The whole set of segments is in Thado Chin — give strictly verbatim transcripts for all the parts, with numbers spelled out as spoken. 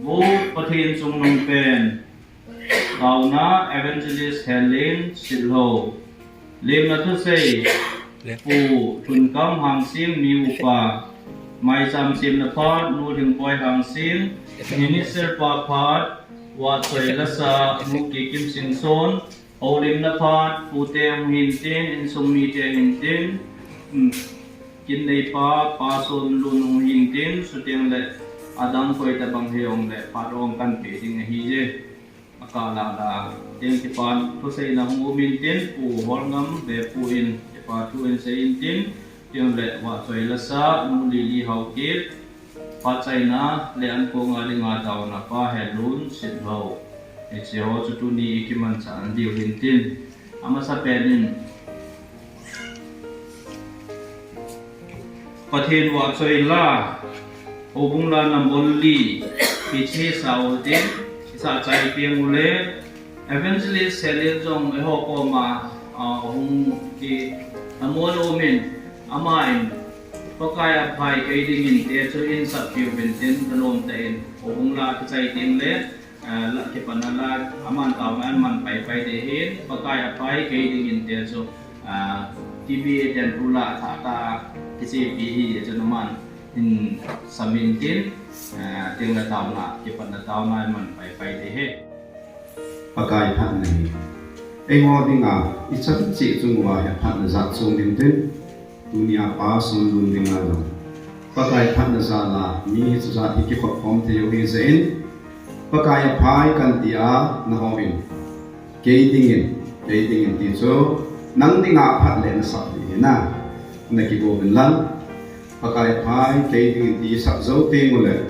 Pu Pathen chungnung pen, taona Evangelist Helen Sitlhou. Lemna thusei, Pu Thunkam Hangsing, mi upa. Maicham semna phat, Nu Lhingboi Hangsing. Minister pa phat, Vahchoi Lasa, Nu Kikim Singson. Houlimna phat, pute hung hintin, insung mite hintin, um, kin neipa, Pa Sonlun hung hintin, chuteng le adang koi tabang hijongle, phat hung kanpe ding ahije. Akah lah lah, teng kipa thuseina hung um intin, Pu Holngam, ve pu in, kipa thu in sei intin, teng le Vahchoi Lasa, Nu Lily Haokip, Phat chaina le ankong a dinga taona pa Helun Sitlhou. Hiche ho chu tuni i kimanchah diu hintin. Amasapen in Pathen vahchoi la, houbung la number li, hiche sao tin, isa chai piang ule, Evangelist Helen jong eiho koma, ah, hung ki, amon umin, amain, Pakai aphai kei dingin te chu in sap piu vintin, thanom tah in, houbung la kichai ding le, eh, la kipana la, aman tao man man pai pai te hin, Pakai aphai kei dingin te chu, ah, T V ten tu la tha ta, kiche pi hi, chu naman, in samin tin, ah, ting la taona, kipana taona man pai pai te he. Pakai phatna hi. Eiho dinga, ichan cheh chung uva hi phatna jat chom intin. Tunia Pa Sonlun dinga jong. Pakai phatna jal a, mi hiche jat hi kikhop khom thei u hijeh in. Pakai aphai kanti a, nahon. Kei dingin, kei dingin ti chu, nang dinga phat le nasap ding hi na. Nakigo uvin lang. Pakai aphai, kei dingin ti sap jou teng ule.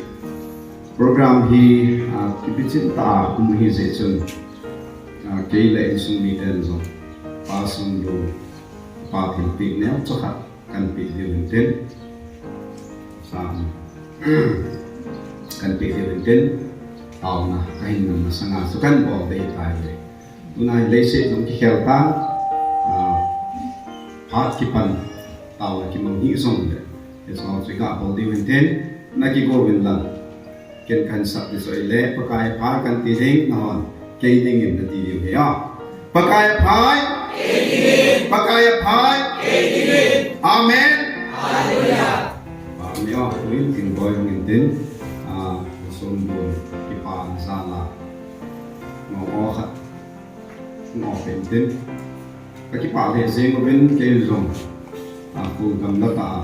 Program hi, ah, kibichin tah a um hijeh chun, ah, kei le insung miten jong, Pa Sonlun, pa thilpeh neocha khat kanpe diu hintin. Sa, kanpe diu hintin. Taona, kahin nam masanga chu kanbol ding ahitai. Tunai leiset jong kikhel tan, ah, phat kipan, taona kimang hi jongle, hiche chu gabol diu hintin, nakigo uvin lang. Ken kahin sap ding chu ahile, Pakai aphai kanti ding, nahon, kei dingin nati diu hi a. Pakai aphai, Pakai aphai, Amen. Hallelujah. Amen. Tuin Lhingboi hung intin, ah, Sonlun kipana jal a. Mo o khat. Mo pen tin. Kakipah lheh jeng uvin kei jong. A, pu gamla tah a.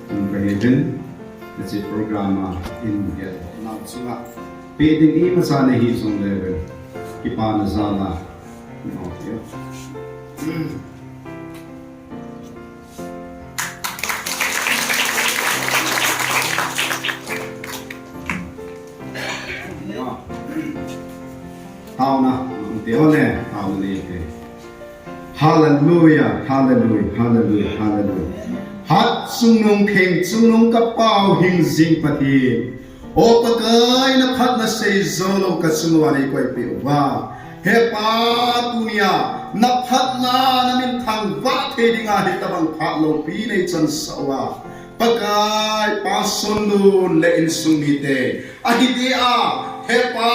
Tun kahi uvin. Hiche program a in get nau chunga. Pe ding imacha nei hi jongle uvin. Kipana jal a. Mo pen. Taona, te ole, taona le te. Hallelujah, hallelujah, hallelujah, hallelujah. Hat chungnung theng chungnung ka Pau hingjing Pathen. O Pakai, na phatna seijou lou ka chunga nei koipeh uva. He Pa, tunia, na phatna na min thangvah thei dinga hitabang phat loupi nei chansah uva. Pakai, Pa Sonlun le insung mite. Ahi dia, he Pa,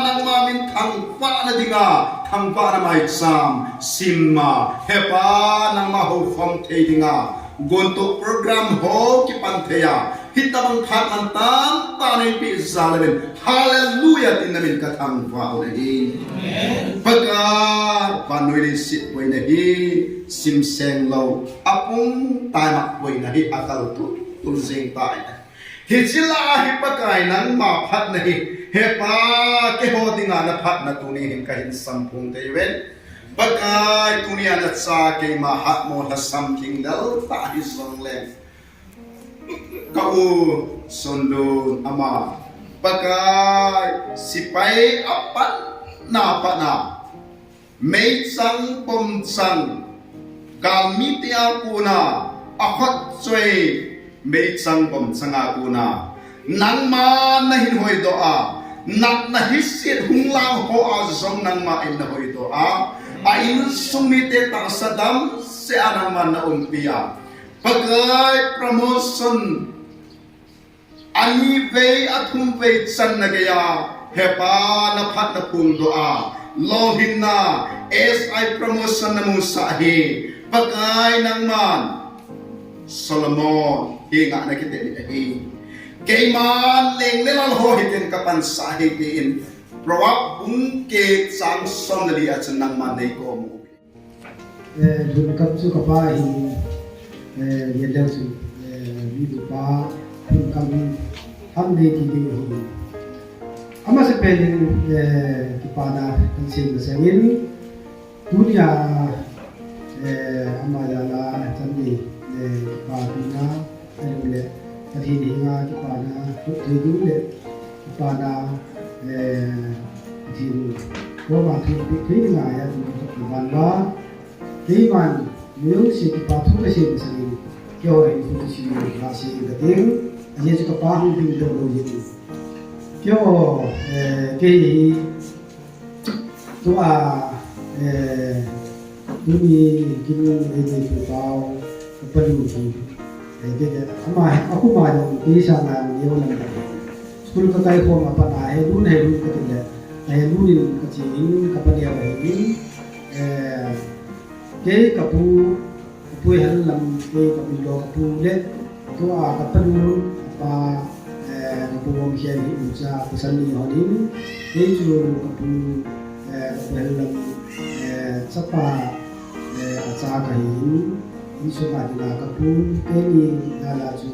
nangma min thangvahna dinga, thangvahna maicham, simma, he Pa, nangma houkhom thei dinga, gontoh program ho kipan thei a, hitabang phat mantam tah neipeh jal uvin. Hallelujah, tin na min ka thangvah u ahi. Amen. Pakai, vannoi leiset boina hi, simseng lou, apung taima boina hi, akal tultul jeng tai. Hiche lah a hi Pakai nangma phatna hi, he Pa, keiho dinga na phatna tuni hin kahin samphong thei uvin. Pakai, tunia na cha keima hatmo lhasam ding del tah hi jongle. Ka u Sonlun ama, Pakai, sepai a patna pat a, meichang bomchang, galmite a kona, a khutchoi, meichang bomchang a kona, nangma na hin hoidoh a, natna hiset hung lang ho a jong nangma in na hoidoh a, a insung mite tahsa damsel a nangma na umpi a, Pakai, promotion Ani vei, athum vei channa geiya, hepa naphat naphongdoh a, lolhinna, S I promotion namusah hi, Pakai nangman Solomon henga nakiteni ahi. Keiman leng le lal ho hitin kapansah ahi tin, Proverb bung get chang som le li a chun nangman neikom u. Eh, lungkam chu kapa hi, eh, yen leu chu, eh, mi dupa, lungkam ham nei ti ding hi. Amasapen in, eh, kipana kahin sei masangin, tunia, eh, ama jal a, chan ni, eh, kipa tina, Ahilouleh, Pathen henga kipana, thei ding le, kipana, eh, Pathen koma thupeh thei dinga, ahin thupeh ban uva, keiman, mi jouse kipa thu kasei masangin, keiho hin thu kasei, kasei ding kating, ajeh chu kapa hung ding doh lou jeh in. Keiho, eh, kei hi, Tua, eh, tuni kin eini pu pau, ka panu hi, eh, ke, ke, ama, akuma jong, ke sanga neo lam ka. School ka kai khom a pat a, he lun, he lun ka ti le, he lun in ka chi in, ka pa neo he in, eh, ke ka pu, Ka pu hel lam, ke ka min lo ka pu le, tua ka panu, apa, eh, ka pu bom hian hi ucha, pasal ni hon in, kei chu ka pu, eh, ka pu hel lam, eh, chapa, eh, acha ka hi in, insunga dinga ka pu, keini dala chu,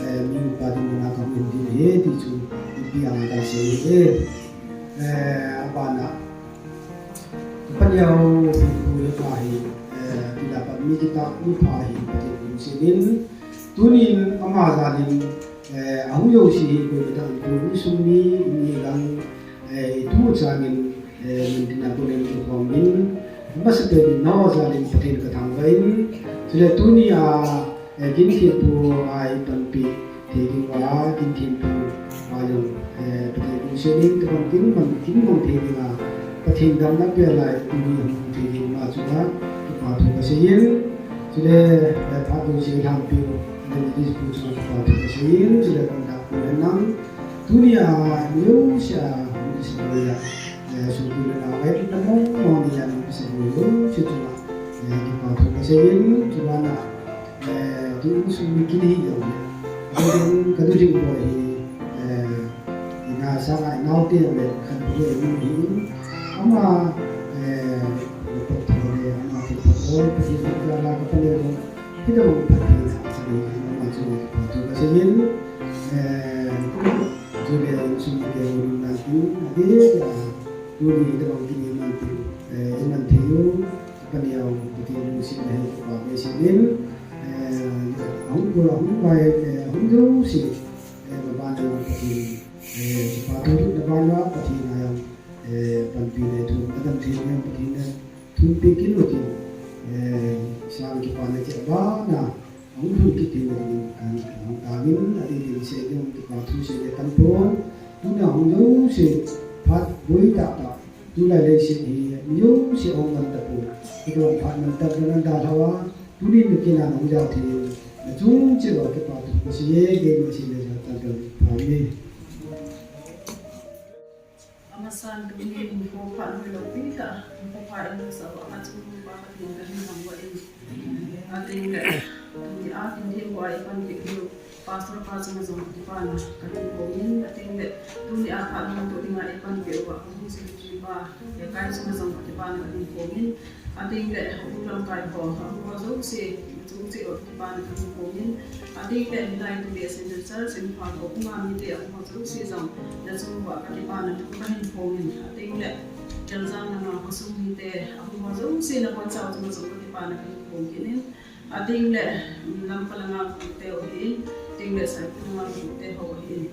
eh, mi upa dinga ka min din he, ti chu, ipi anga ka sei e, eh, abana, Ka pa neo hi pu hi pa hi, eh, kila pa mi kita mi pa hi Pathen lungset in. Tunin ama jal in, eh, ahung jouse hi koima tah in tu insung mi, mi lang, eh, itu changin, eh, min tina konin tu khom in. Amasapen in nangho jal in Pathen ka thangvah in. Chule tunia, Eh, kin thempu a i panpi thei ding uva, kin thempu a jong, eh, Pathen lungset in, tabang kin man, kin mang thei ding a, Pathen damna pia lai, tuni hung thei ding ma chunga, kipa thu ka sei in, chule, eh, phat ding sei lhampi, Methodist pu chunga kipa thu ka sei in, chule kanda pu hen nang, tunia, mi jouse a, hung kisaboi a, eh, sopi le nao, ngai na mong mong ni a, hung kisaboi jouse chunga, eh, kipa thu ka sei in, chubana, Eh, tu insung mi kin hi jong le. Ka du ding, ka du ding boi hi, eh, ina sanga inau te jong le, ka du ding hi. Ama, eh, le pa tho le, ama te pa tho, pa ti ka la ka pa le jong. Kita bang pa ti na, sa ni, ama chu le pa tu ka se yin. Eh, tu le insung mi ke un na tin, ade, ya, tu ni kita bang kin man tin, eh, man te yo. Ka pa neo, Pathen lungsetna hi kipa beisei in, eh, ahung bol, ahung pai, eh, ahung jouse, eh, maban a Pathen, eh, kipa thu na ban uva Pathen a jong, eh, panpina thu, ka dam thei na Pathen na thupeh kit u tin, eh, sang kipana che abana, Ahung lhun kit theina dingin kan, kan hung taovin, adingin sei ding kipa thu sei le tampon. Tuna hung jouse phat boi tah tah. Tulai leiset hi mi jouse ahung man tapon. Hitobang phat man tah dan dalha uva. Tuni nikho a nahung jao thei. Nachung cheh uva kipa thu kasei e, keima sei le jao tan tan pha e. Amasan tuhin ko phat hoi lou pi tah, ko phat in sa ba khat chu pa khat in kahin hang ba in. Ating le, tuni a kin thim ba i panpeh u, Pastor pa chunga jong kipana kahin phong in, ating le, tuni a phat hung to dinga i panpeh u ba, hung si ki ba, ya kai chunga jong kipana kahin phong in. Ating le, hung lamkai ho, hung ho jouse, chung cheh uva kipana kahin phong in. Ating le, hilai tu le, Central Church, Imphal ho, hung a mi te, hung ho jouse jong, nachung uva kakipana kahin phong in. Ating le, Jalzang langa khosung mi te, hung ho jouse, nabonchauva chunga jong kakipana kahin phong kit in. Ating le, Lamka langa pu te ho ahin, ating le, Saikul langa pu te ho ahin.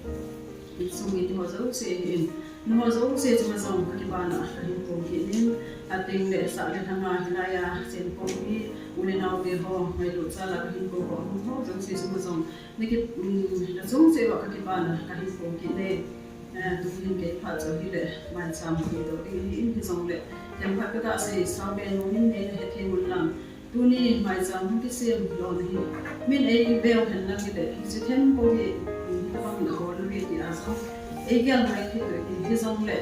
Insung mi te ho jouse ahin. Nangho jouse chunga jong kakipana kahin phong kit in, ating le sah le lhanga hilai a, Senkhom mi, u le nao te ho, ngailut jal a kahin phong ho, nangho jouse chunga jong, naki, um, nachung cheh uva kakipana kahin phong kit e. Eh, tuhin kei phat chu hile, maicham kidoh ding ahin, hijongle, themkhat kagah sei, sao be nom in neile hethem un lang. Tuni maicham hung kisem lona hi, min ei veu hen lang hile, hiche thempu hi, um, Min a bol uve ti a jong, ei gel mai thei u hi, hijongle,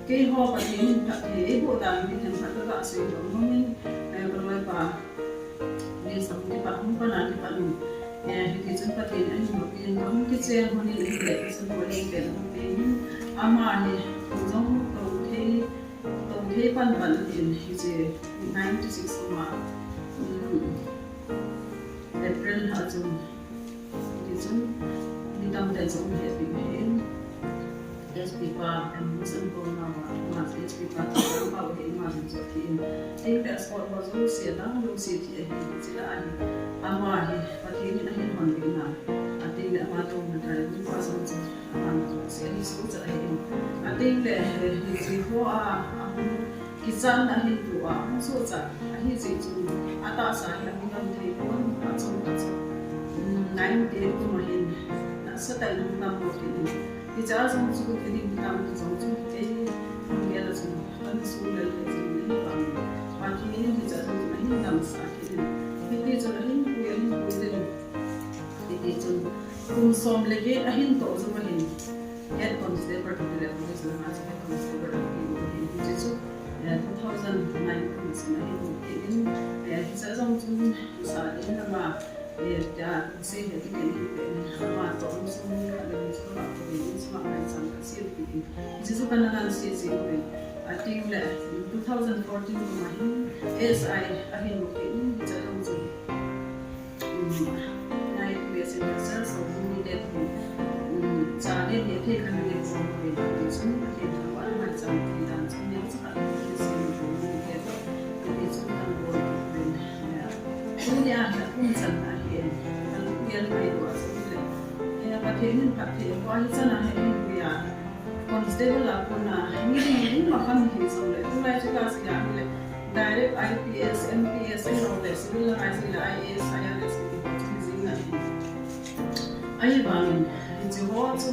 keiho Pathen in phatthei eiboh dan hi themkhat ka ga sei nom nom in, eh, ka loipa, Lisa hung kipat, hung pan a kipat in, eh, hiti chun Pathen in ahin hopin, ka hung kichen hon in ahile, ka chanu Lengpen ahung pen in, ama hi, jong tou thei, tou thei pan pan in, hiche ninety six kum a, um, April lha chun, hiti chun, mi tamtah in jong hepin, S P pa, em, Musan Kong Nau a, ama S P pa, Kong Nau a, ama jong chu thi in. Tin, passport ho jouse, adang jouse thi ahi, chule ahi. Ama hi, Pathen in ahin hon bit na. Atin le ama touna driver pa jong chu, ama jouse, ahi suhchat ahi. Atin le, eh, hiche ho a, ahung kichatna ahin toh a, ahung suhchat ahi jeh chun, atahsa hi ahung dam thei pon, achom achom. Um, ninety eight kum a hin, nasatah in ahung dam lou kit in. Hiche a jong chu, kiding kitam kit jong chu, kei hung gel a chun, kana sung lel thei jong ahi vangin, Pathen in hiche a jong chu ahin damsah kit in. Hiti chun ahin pui, ahin pui jin. Hiti chun kum som le get ahin toh jong ahin, Head Constable kiti le police langa chu Head Constable ahin pui u ahin. Hiche chu, eh, two thousand nine kum a chun ahin mu kit in, eh, hiche a jong chun, sa in lama, eh, tia, sei he ti ken hi pe in, ama toh um sung ni khat le ni chu ka ko in, in sunga maicham ka sem kit in. Hiche chu kana ngansi jing uvin. Atin le, two thousand fourteen kum a hin, A S I ahin mu kit in, hiche a jong chu, um, nai U S in research so, um, ni le, um, cha le ni thei khat le ni ko, um, ni chun, Pathen thangvah in maicham ti dan chun, ni chu ka, ni sem, um, ni le, ni chun kan bol kit uvin. Tunia hi akum channa ahi, ahin gel ngai lou a chu ahile, eh, Pathen in phatthei abol a hichan a hi ahin pui a, Constable a kona, mi ding ding ma khan hi jongle, tulai chu ka sei a ahile, direct I P S, M P S, ahiloule, civil line a sei le, I A S, I R S, ti ho chu hi jing na ahi. Ahivangin, hiche ho chu,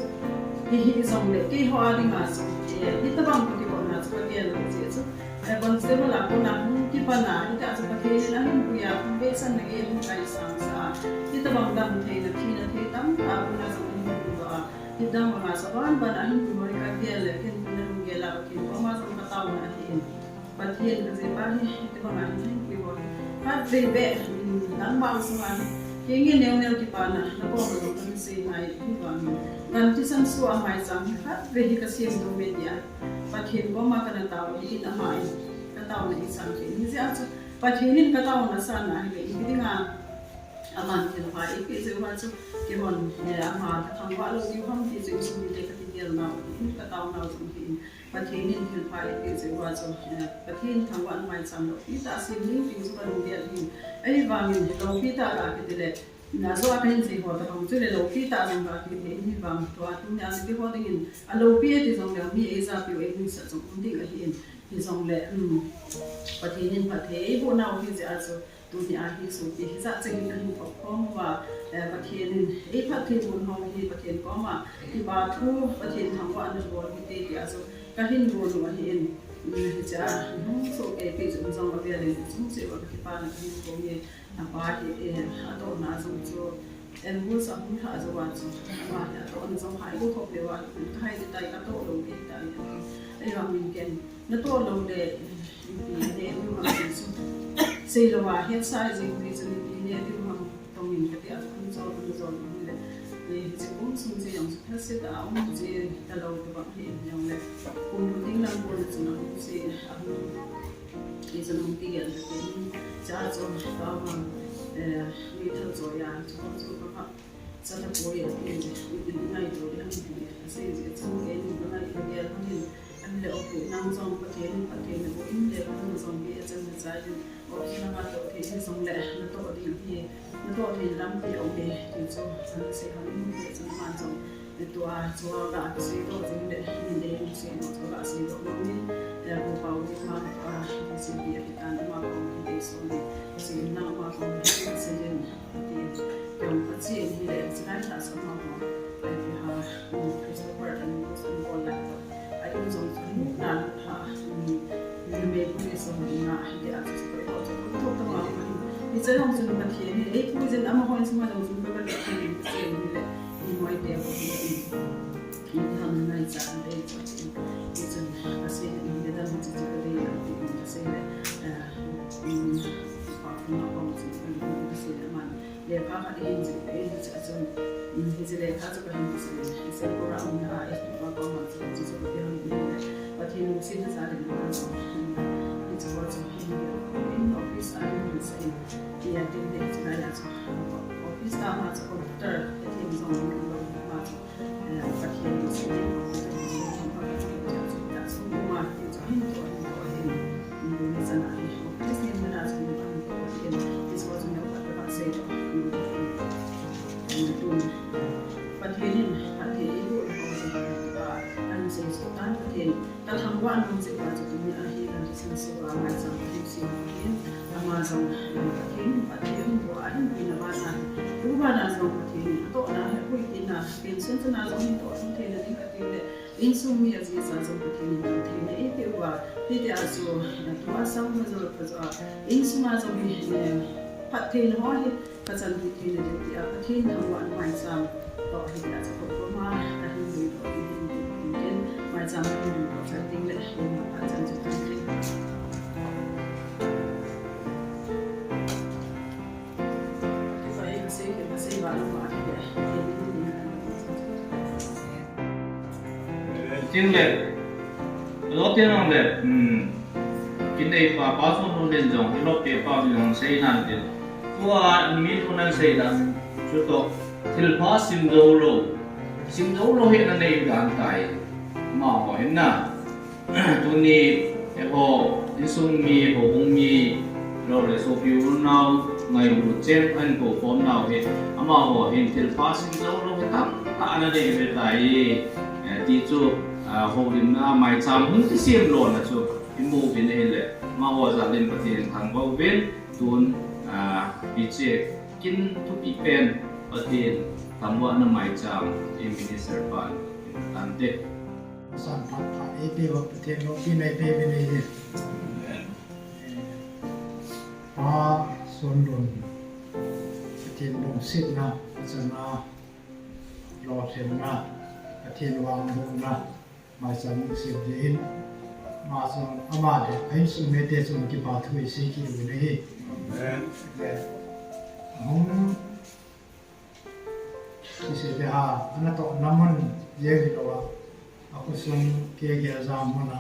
hi, hi jongle, keiho a dinga chu, eh, hitobang ka kibol na chu ka gel lou jeh chu, eh, Constable a kona hung kipan a, hitia chu Pathen in ahin pui a, hung vetsahna gei hung kaisang sah a, hitobang damtheina, thina thei tamtah a kona jong ahin pui a, hitobang a chu aban ban a ahin pui ho hi ka gel le, ken ken na lunggel a, Pathen koma jong ka taona ahi in. Pathen ka jep a hi, hitobang a hin ahin pui ho hi, khatvei beh, um, nangma sunga hi, kei ngen neo neo kipana, na koma jong kana sei ngai, ahivangin, kan thisan soh a maicham hi, khatvei hi ka sem nom e tia, Pathen koma kana tao ahin, ama in ka taona eisan kit in. Hijeh a chu, Pathen in ka taona asan ahile, ipi dinga aman thilpha eipeh jeh uva chu, keihon, eh, ama kathangvah lou diu ham ti chu insung mite ka kigel nau ahin, ka tao nau jong ahin, Pathen in thilpha eipeh jeh uva chu, eh, Pathen thangvahna maicham loupi tah sem ding ti chu ka lunggel ahin, ahivangin loupi tah ga kiti le, na jo a kahin sei ho tobang chule loupi tah jong ga kiti in, ahivang tua tunia mipi ho dingin aloupi e ti jongleu, mi eijapiu einuisat jong um ding ahin, hijongle, um, Pathen in phatthei eiboh nau ahijeh a chu, tunia hi sopi hijat chengin kahin khop khom uva, eh, Pathen in eiphattheiboh nau hi Pathen koma kipa thu, Pathen thangvahna bol hite tia chu kahin gon u ahin, um, hichea hung sohkeipi jong jong avelin chungcheh uva kakipana kahin phong e. Apa hi, eh, atohna jong chu ambush ahung lhah jouva chu, ama hi atohna jong hai go khop leuva hi, kahai ding tai, katoh lou ding tai. Ahivangin ken, natoh lou le, ipi neh diu ham ti chu seilouva, hetsa jing ti chun ipi neh diu ham tongin katia chu, ahin jol, ahin jol ahile, eh, hiche kum sung chu jong chu phasetah a um ji talou tobang ahi jongle, kum lhun ding lang kona chun ahung che, ahung Hichun hung kigel kit in, cha chu, tao vang, eh, meithal choi a, chu chu ka pha, cha ta poi a, ti, ti, ti, ngaito ding, ti, asei jeh chun, keini ka ngai, ka gel hon in, ahile, okay, nang jong Pathen in, Pathen in, o in le, nang jong hi, achan nachai in, okay, nanga toh thei hi jongle, natoh ding hi, natoh thei lampi aume, ti chu, ana sei hon in, ti chun, aman jong, Tua, chua ga seidoh jing le, min dei hung seidoh, chua ga seidoh nom in, eh, Pu Paoli ma, ah, C B a kitan ama Paoli dei so le, sei in lang ama Paoli sei in, ti, yong pa chi in hi le, chinai ta sa ma ho, eh, ti ha, um, Christopher and Wilson Paul la to, a in jong chu na ha, um, Numei police ho dinga, hiti a chu koi ho chu, koi thot tama ho hi. Hiche jong chun Pathen hi, ei puijin amaho in sunga jong chun koi Pathen in, Pathen hi le, i moi te ho hi le, i Hiche lekha chu kahin kisim in, hiche program na a, S P pa koma chu, chu chu kahin kisim in, Pathen lungsetna jal in ama jong, hiche ho chu hin, in office a hin sah in, tia tin le hiche lai a chu, office a ama chu computer, Pathen jong in lo ama chu, eh, Pathen lungsetna, Pathen lungsetna, chu chu ama, chu hin to, hin to, hin. Insung mi a jesa jong Pathen in damtheina eipeh uva, hitia chu, eh, tua sang phajo phajo a, insung a jong hi, eh, phattheina ho hi kachanpeh theina ding tia, Pathen thangvahna maicham toh hitia chu khopkoma kahin lui toh ding hin tin, maicham kahin lui toh chan ding le, eh, phat chan chu tin tin. Tin le, lo tin ang le, hmm, kin ei pa, pa sung sung din jong, ilo pe pa din jong sei nan tin. Tua mi thu nan sei dan, chu to, thilpha sim jou lou, sim jou lou hi na nei dan tai, ma ho hin na. Tuni, eiho, insung mi, houbung mi, lou le sopi unau, ngailut cheng, ahin kou khom nau hi, amaho hin thilpha sim jou lou hi tamtah ana nei ve tai, eh, ti chu, ah, houlimna maicham hung kisem lona chu, imu uvin ahile, amaho jal in Pathen thangvah uvin, tun, ah, hiche kin thupi pen, Pathen thangvahna maicham, i minister pan, in tante. San phat phat eipeh uva Pathen loupina eipeh uvin ahi. Eh, Pa Sonlun, Pathen lungsetna, achana, lolhinna, Pathen vangbohna, maicham lungset din, ama jong, ama le, a insung mite chunga kipa thu isei kit u ahi. Amen. Eh, hung Kisei te ha, ana tohna mun jeng hilou a, akhosung K G Azam mun a,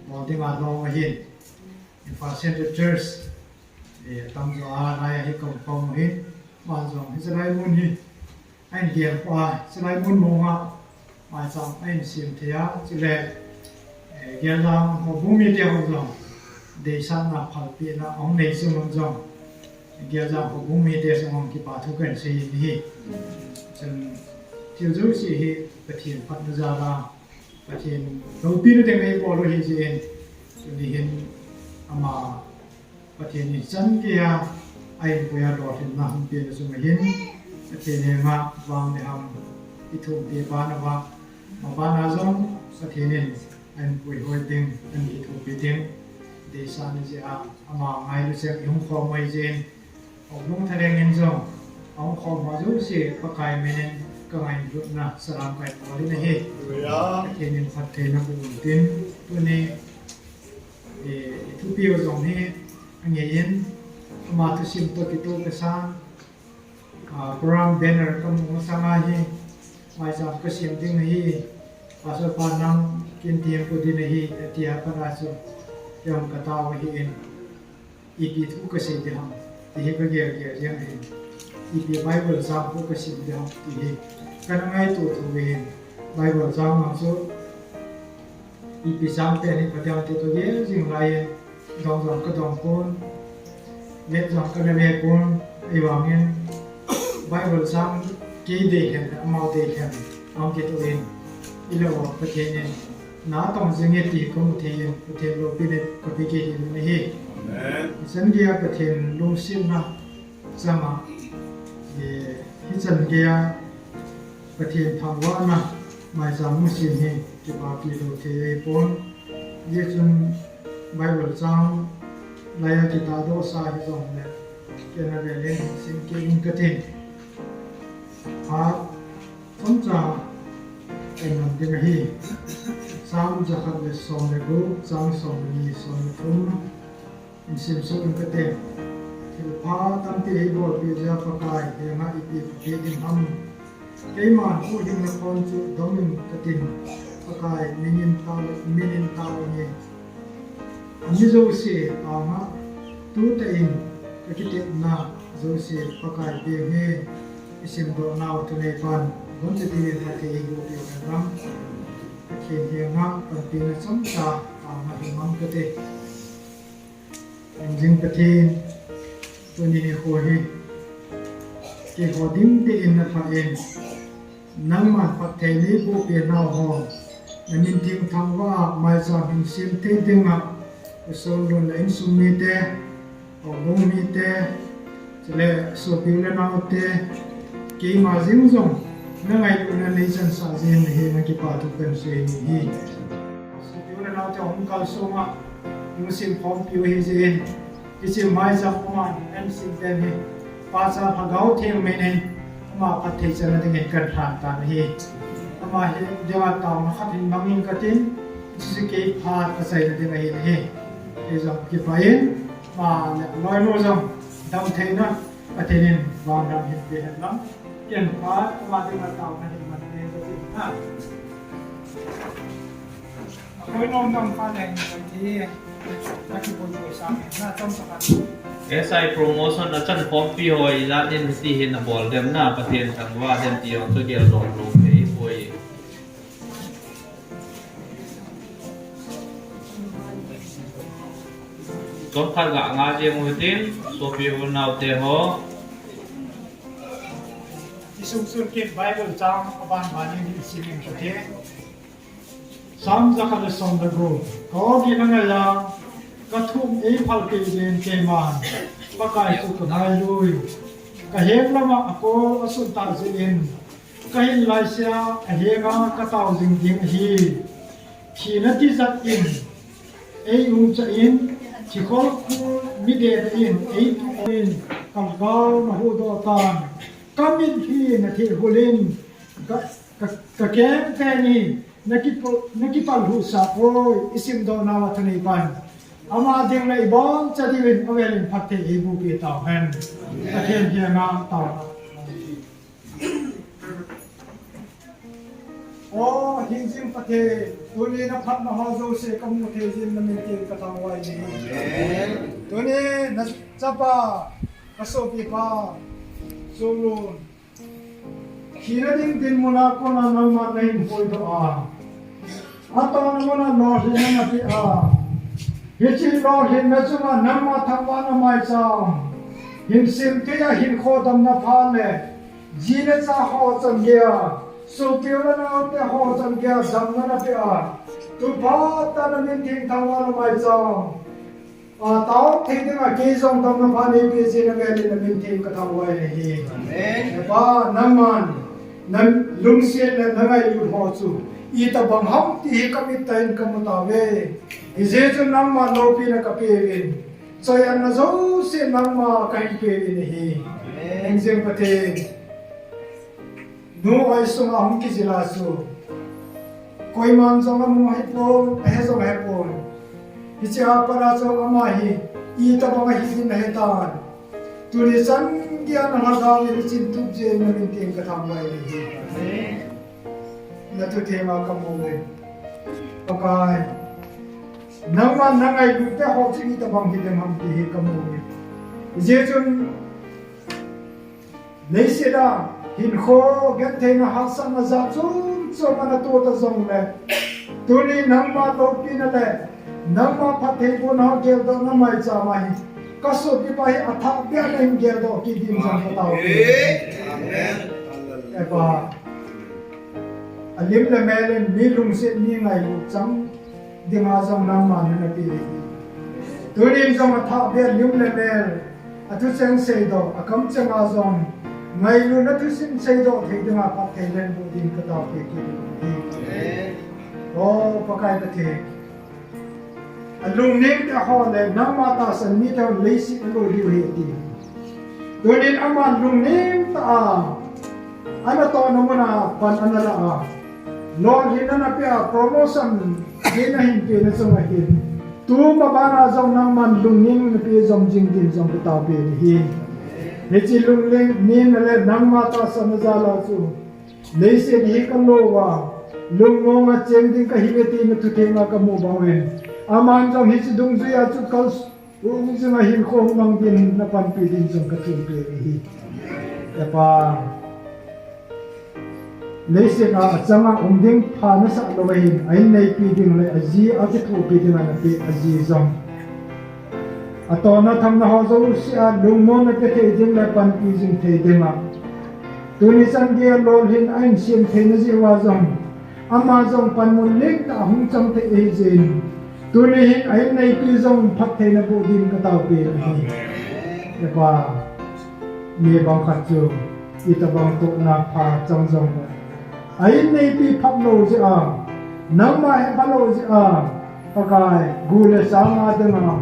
bol dinga long ahin, Imphal Central Church, eh, tamjo a lai a hi kaum kaum ahin, ama jong hiche lai mun hi, ahin gel kha a, hiche lai mun mong a, maicham ahin sem thei a, chule, eh, Geljang houbung mite ho jong, deisahna phalpehna ahung nei chun jong, Geljang houbung mite jong kipa thu kahin sei in ahi. Chun, thil jouse hi Pathen phatna jal a, Pathen loupina ding a eibol u ahi jeh in, tuni hin ama Pathen in chan geiya, a inpui a lolhinna hung pehna chunga hin, Pathen henga vang le ham, i thum peh ban uva, maban a jong Pathen in a inpui hoi ding, a in kithopi ding, deisahna jeh a, ama ngailu cheng i hung khom u ahi jeh in, houbung thalheng in jong, a hung khom ho jouse, Pakai min in ka ngailutna salam kahin bol in ahi. Hallelujah. Pathen in phattheina boh in tin, tuni, Eh, i thupi u jong hi, angei in, ama thusim toh kitoh kasan, ah, program banner kamu masang a hi, maicham kasem ding ahi, Pastor pa nang kin thempu ding ahi, atia pat a chu, kei jong katao ahi in, ipi thu kasei ding ham, ti hi kagel gel jeng ahin, ipi Bible chang thu kasim ding ham, ti hi kana ngaito thou ahin, Bible chang mang chu, Ipi chang pen hi phatah in ti toh gel jing lai in, dong jong kadong pon, vet jong kave ve pon, ahivangin Bible chang kei dei hen, amau dei hen, ahung kitoh in, ilou a Pathen in, natong jing e ti kamu thei in, Pathen loupina kape kit in ahi. Amen. Hichan geiya Pathen lungsetna chang a, eh, hichan geiya Pathen thangvahna maicham hung sem hi kipapi lou thei ahipon. Hijeh chun Bible chang laiya kitahdoh sa hijongle, kei in avel in sim kit in katin. Phat chomcha kahin sim ding ahi. Psalm jakhat le som le gup, chang som le ni, som le thum. Isim suh in kate. Thilpha tampi eibolpeh jeh a Pakai henga ipi phatthei ding ham. Keima huhhingna khon chu dongin katin, Pakai minin tao, minin tao nge. Ami jouse anga tutah in kakitepna jouse Pakai peng hen, isimdoh nau thunei pan, goncha dingin Pathen in eiboh peh hen lang. Pathen henga panpina chomcha anga himang kate. Hingjing Pathen, tuni nikho hi keiho ding tein napha in, nangman phatthei neiboh peh nau ho, namin thengtha uva maicham hin sem thei dinga, Pastor Lun le insung mite, houbung mite, chule sopi u le naote, keima jeng jong nangailutna neichansah jeh in nahenga kipathu kasei ahi. Sopi u le naote hung kalsonga lungsim khompiu ahi jeh in, hiche maicham aman ahin sem pen hi, Pacha Lhagao Theng minin ama phatthei channa dingin kalhan tan ahi. Ama hi dinga taona khat hin mangin katin, hiche kei phat kachaina ding ahin ahi. Kei jong kipah in, ama le aloinu jong damtheina Pathen in vangram hin pe hen lang. Ken phat ama dinga taona hin man ding katin ha. Akoi nom nom pha leng kati, kati bol bol sa na chom sa kati. S I promotion achan khompi ho ijat in hiti hin abol dem na, Pathen thangvah dem ti jong chu geldoh lou thei poi. Chomkhat ga nga jeng u hitin, sopi u naote ho. Isung sun kit Bible chang aban ban in isim in kati. Psalm jakhat le som le gup. Ka awgin angai a, ka thum eiphal kei jeh in keiman Pakai chu kangailui. Ka heng lama akol asun tah jeh in, ka hin laisea ahenga ka tao jing ding ahi. Thina tijat in eiumcha in, thikhol khul midena in eituh in, ka lhagao nahuhdoh tan, ka mitlhi nathehhul in, ka, ka, ka keng keng in, nakipal, nakipal husa oi, isimdoh nau a thunei pan. Ama ding le iboncha diuvin avel in phatthei eiboh peh tauhen. Pathen henga tao. O hingjing Pathen, tuni na phatna ho jouse ka mu thei jeh in na min tin ka thangvah e. Amen. Tuni na chapa, ka sopipa, Sunglu, thina ding dinmun a kona nangman na hin puidoh a, atona muna lolhinna napeh a, hiche lolhinna chunga nangma thangvahna maicham hin sem thei a, hinkho damna pha le, ji le cha ho chan geiya, sopi u le naote ho chan geiya damna napeh a, tu phat a na min thengtha a na maicham a tao thei dinga kei jong damna pha neipeh jeh in avel in na min theng ka thangvah e. Amen. He Pa, nangman na lungset le na ngailut ho chu itobang ham ti hi ka mit tah in ka mu tauve. Hijeh chun nangma loupina ka peuvin, choi-atna jouse nangma ka hin peuvin ahi. Amen. Hingjing Pathen, nu oi sunga hung kijil a chu, koiman jong amu ahipon, ahe jong ahepon. Hiche a pat a chu ama hi itobang ahi din ahetan. Tuni chan geiya na lhagao in eichingtup jeh in na min tin ka thangvah e. Na thutheng a ka mu e. Pakai, nangman na ngailut te ho chu itobang hidem ham ti hi ka mu e. Hijeh chun leiset a hinkho gentheina, hatsahna jat chom chom ana toh ta jongle, tuni nangma loupina le nangma phattheibohna geldohna maicham a hi ka sopipa hi athah beh a na hin geldoh kit din jong ka tao. Amen. He Pa, alim le mel in mi lungset, mi ngailut chang dinga jong nangman na pe e. Tunin jong athah beh a lim le mel, athucheng seidoh, akamcheng a jong ngailutna thusim seidoh thei dinga phatthei na hin boh din ka taopi kit e. O Pakai Pathen, alungnem te ho le nangma tahsan mite ho leiset a alo diu ahi ti. Tunin aman lungnem tah a, anatohna muna pan ana la a, lolhinna napeh a, promotion gei na hin pehna chunga hin, tu ma bana jong nangman lungnem napeh jom jing din jong ka taopi e. Hiche lungnemna le nangma tahsanna jal a chu Leiset hi kalo a, lungmong a cheng ding kahi ve ti na thutheng a kamu bang uvin. Aman jong hiche dungjui a chu kal Hung jing a hinkho hung mang din na panpi ding jong ka thum peh ahi. He Pa, leiset a achang a um ding pha nasah lou ahin, a inneipi ding le aji a kithopi ding a napeh aji jong. Atona thamna ho jouse a lungmon na pe thei ding le panpi jing thei ding a. Tuni chan gei a lolhin a insem theina jeh uva jong. Ama jong panmun lentah a hung chang thei ahi jeh in. Tuni hin a inneipi jong phattheina boh din ka taopi ahi. Amen. He Pa, mi bang khat chu, itobang tohna pha chang jong. A inneipi phat lou jeh a, nangma he pha lou jeh a, Pakai, gu le sang a ding a,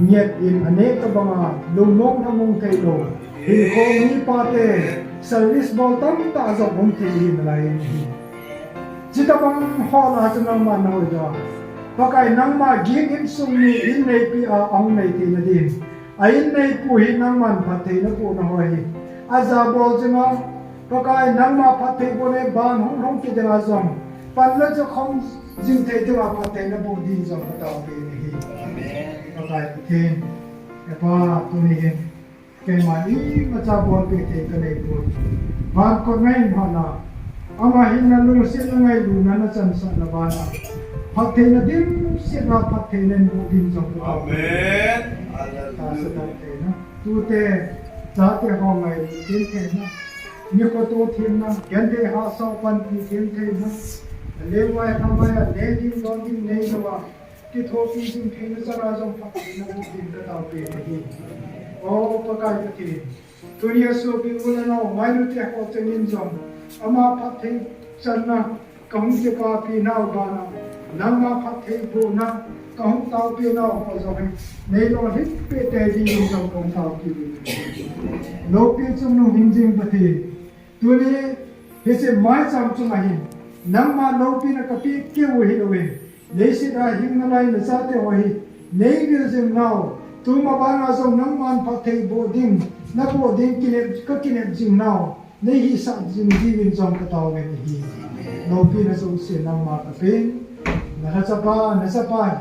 nget in a neh tobang a, lungmong thamong thei lou. Hinkho mipa te, service bol tamtah jong um thei ahi nalai in ahi. Chutobang ho lah a chu nangma na hoidoh a. Pakai nangma ging insung mi inneipi a ahung nei theina din. A inneipu hi nangman phattheina bohna ho hi. Aja bol jing a. Pakai nangma phatthei boh le ban hung lhung kit ding a jong. Pan le chu khom jing thei ding a phattheina boh din jong ka taopi ahi. Amen. Pakai Pathen. He Pa tuni hin. Keima imacha bolpeh thei kanei poi. Van kot ngai mama. Ama hin na lungsetna ngailutna na chansahna bana. Phattheina dimset a phattheina in boh din jong ka taopi. Amen. Hallelujah. Tahsa damtheina. Tute, chate ho ngailut them theina. Mi khoto themna, genthei hahsa panpi them theina. Lengvai thamvai a, le ding don ding neilou a. Kithopi jing theina chan a jong phattheina boh din ka taopi ahi. O Pakai Pathen, tunia sopi u le nao, ngailut te ho chengin jong, ama phatthei channa, kahung kipapi nau bana, nangma phatthei bohna, kahung taopi nau ho jong hi, neilolhin peh tei dingin jong kahung taopi. Loupi chungnung hingjing Pathen, Tuni, hiche maicham chunga hin, nangma loupina kapeh keu hilou in, leiset a hing nalai nachate ho hi, nei vil jing nau, tuma bana jong nangman phatthei boh ding, naboh ding kinep, ka kinep jing nau, nei hisah jing diuvin jong ka taovin ahi. Loupina jouse nangma kapeh, na lhachapa, nachapa hi.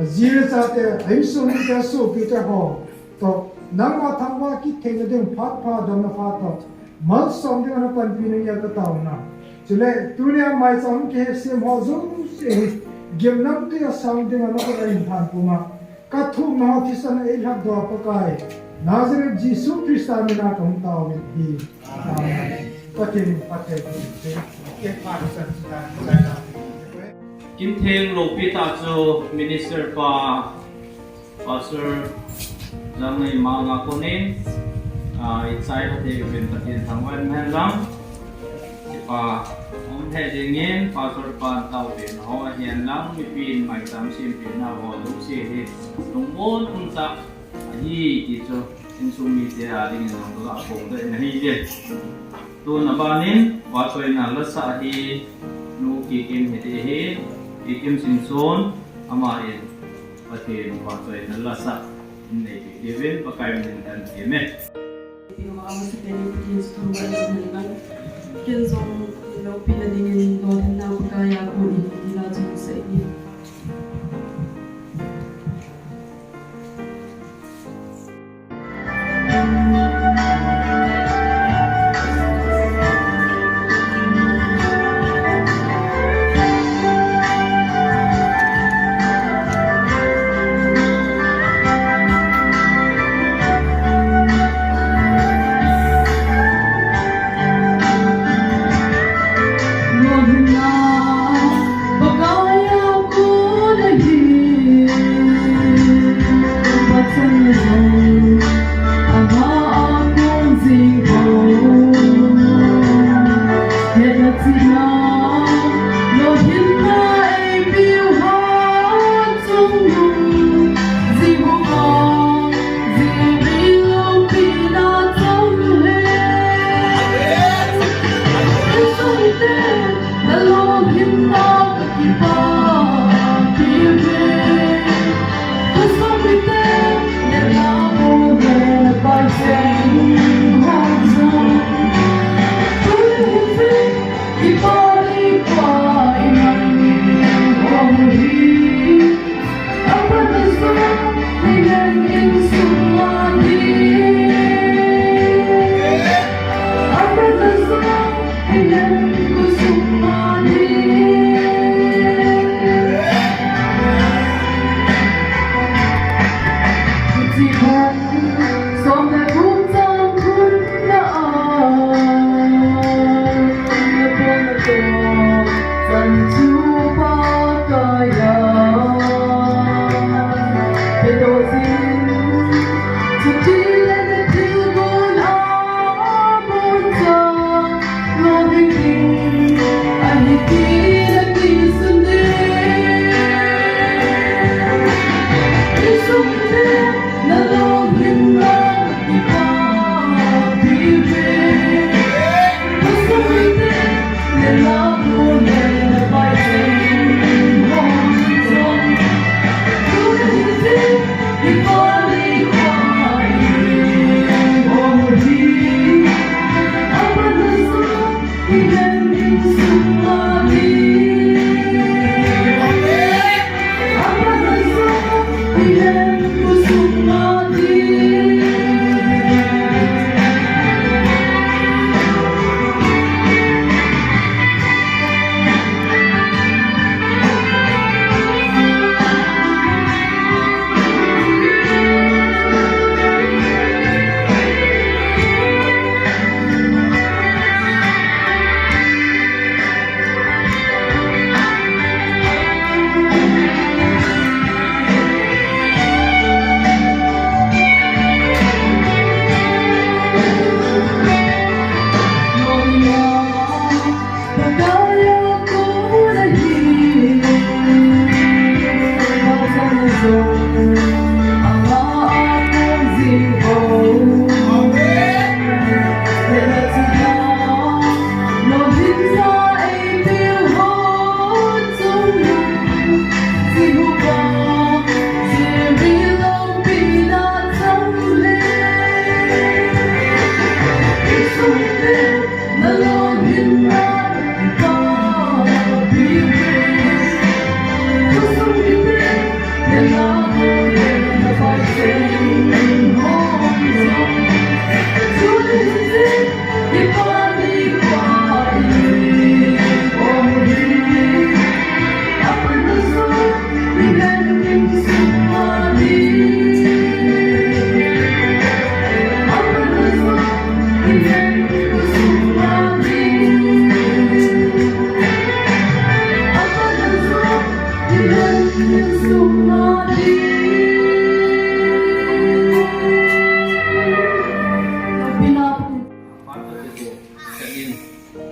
Aji le chate, a insung mite, sopi te ho toh, nangma thangvah kit theina ding phat pha, damna pha toh, malsom ding a na panpi na ngen ka taona. Chule, tunia maicham kihesem ho jouse hi, gimnamtui a sang ding a na kona hin phan puma. Ka thumna ho thisan a eilhatdoh Pakai. Nazareth Jesu Christa mina kahung taovin ahi. Amen. Pathen in phatthei boh in. Kintheng loupi tah chu Minister pa, Pastor Jangngaimang a konin, ah, ichai lha thei uvin Pathen thangvah in umhen lang. Kipa um thei dingin Pastor pan taopina ho ahin lang, mipin maicham sempina ho jouse hi lungmon umtah ahi ti chu insung mite a dingin jong kaga phongdoh in ahi. Tun abanin, vahchoina lasah hi, Nu Kikim hite ahi, Kikim Singson, aman, Pathen vahchoina lasah, in neipeh diuvin, Pakai min in kan thum e. Ken jong, loupina dingin, lolhinna Pakai a kon in, ila chun sei.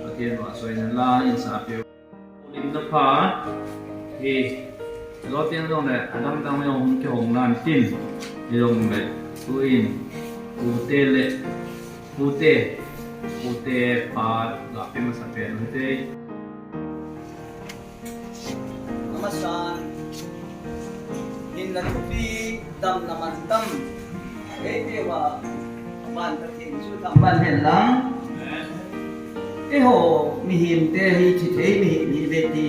Pathen vahchoina la insapeu. Limna pha hi, loteng jong le, adang dang jong hung kihong nan tin, hijongle, tuin, pute le, pute, pute pa, la pe masa pen hite. Amasan, hinna thupi, damna mantam, eipeuva, aban Pathen chu thangvah hen lang. Eiho, mihem te hi, thi thei mihem hi ve ti.